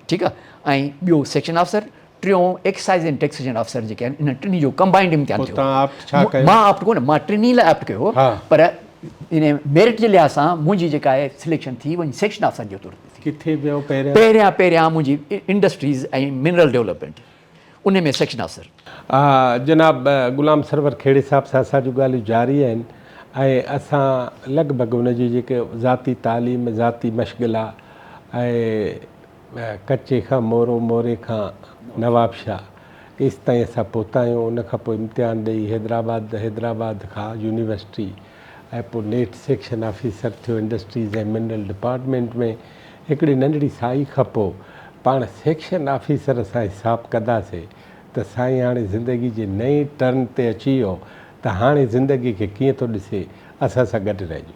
ٺيڪ آ ۽ ٻيو سيڪشن آفيسر ٽيون ايڪسائيز اينڊ ٽيڪسيشن آفيسر جيڪي آهن انهن ٽنهي جو ڪمبائنڊ امتحان ٿيو. پوء توهان آپٽ ڇا ڪيو؟ مان آپٽ ڪونه مان ٽنهي لاء آپٽ ڪيو هو پر ان ميرٽ جي لحاظ سان منهنجي جيڪا آهي سليڪشن ٿي وڃي سيڪشن آفيسر جي طور تي ٿي. ڪٿي ويو پهريان؟ پهريان پهريان منهنجي انڊسٽريز ۽ منرل ڊولپمينٽ ان ۾ سيڪشن آفيسر. جناب غلام سرور کهڙي صاحب سان اسان جون ڳالهيون جاري آهن ۽ اسان لڳ ڀڳ ان جي جيڪي ذاتي تعليم ذاتي مشغلا ۽ ڪچي کان مورو، موري کان نوابشاهه ايستائين اسان پهتا آهيون. ان کان پوء امتحان ڏئي حيدرآباد، حيدرآباد کان يونيورسٽي ۽ پوء نيٺ سيڪشن آفيسر ٿيو انڊسٽريز ۽ منرل ڊپارٽمينٽ ۾. هڪڙي ننڍڙي سائي کان پوء پاڻ سيڪشن آفيسر سان حساب ڪنداسي ته سائين هاڻي زندگي جي نئين ٽرن تي اچي ويو ته هاڻي زندگي کي ڪيئن ٿو ڏسي، اسان سان گڏ رهجو.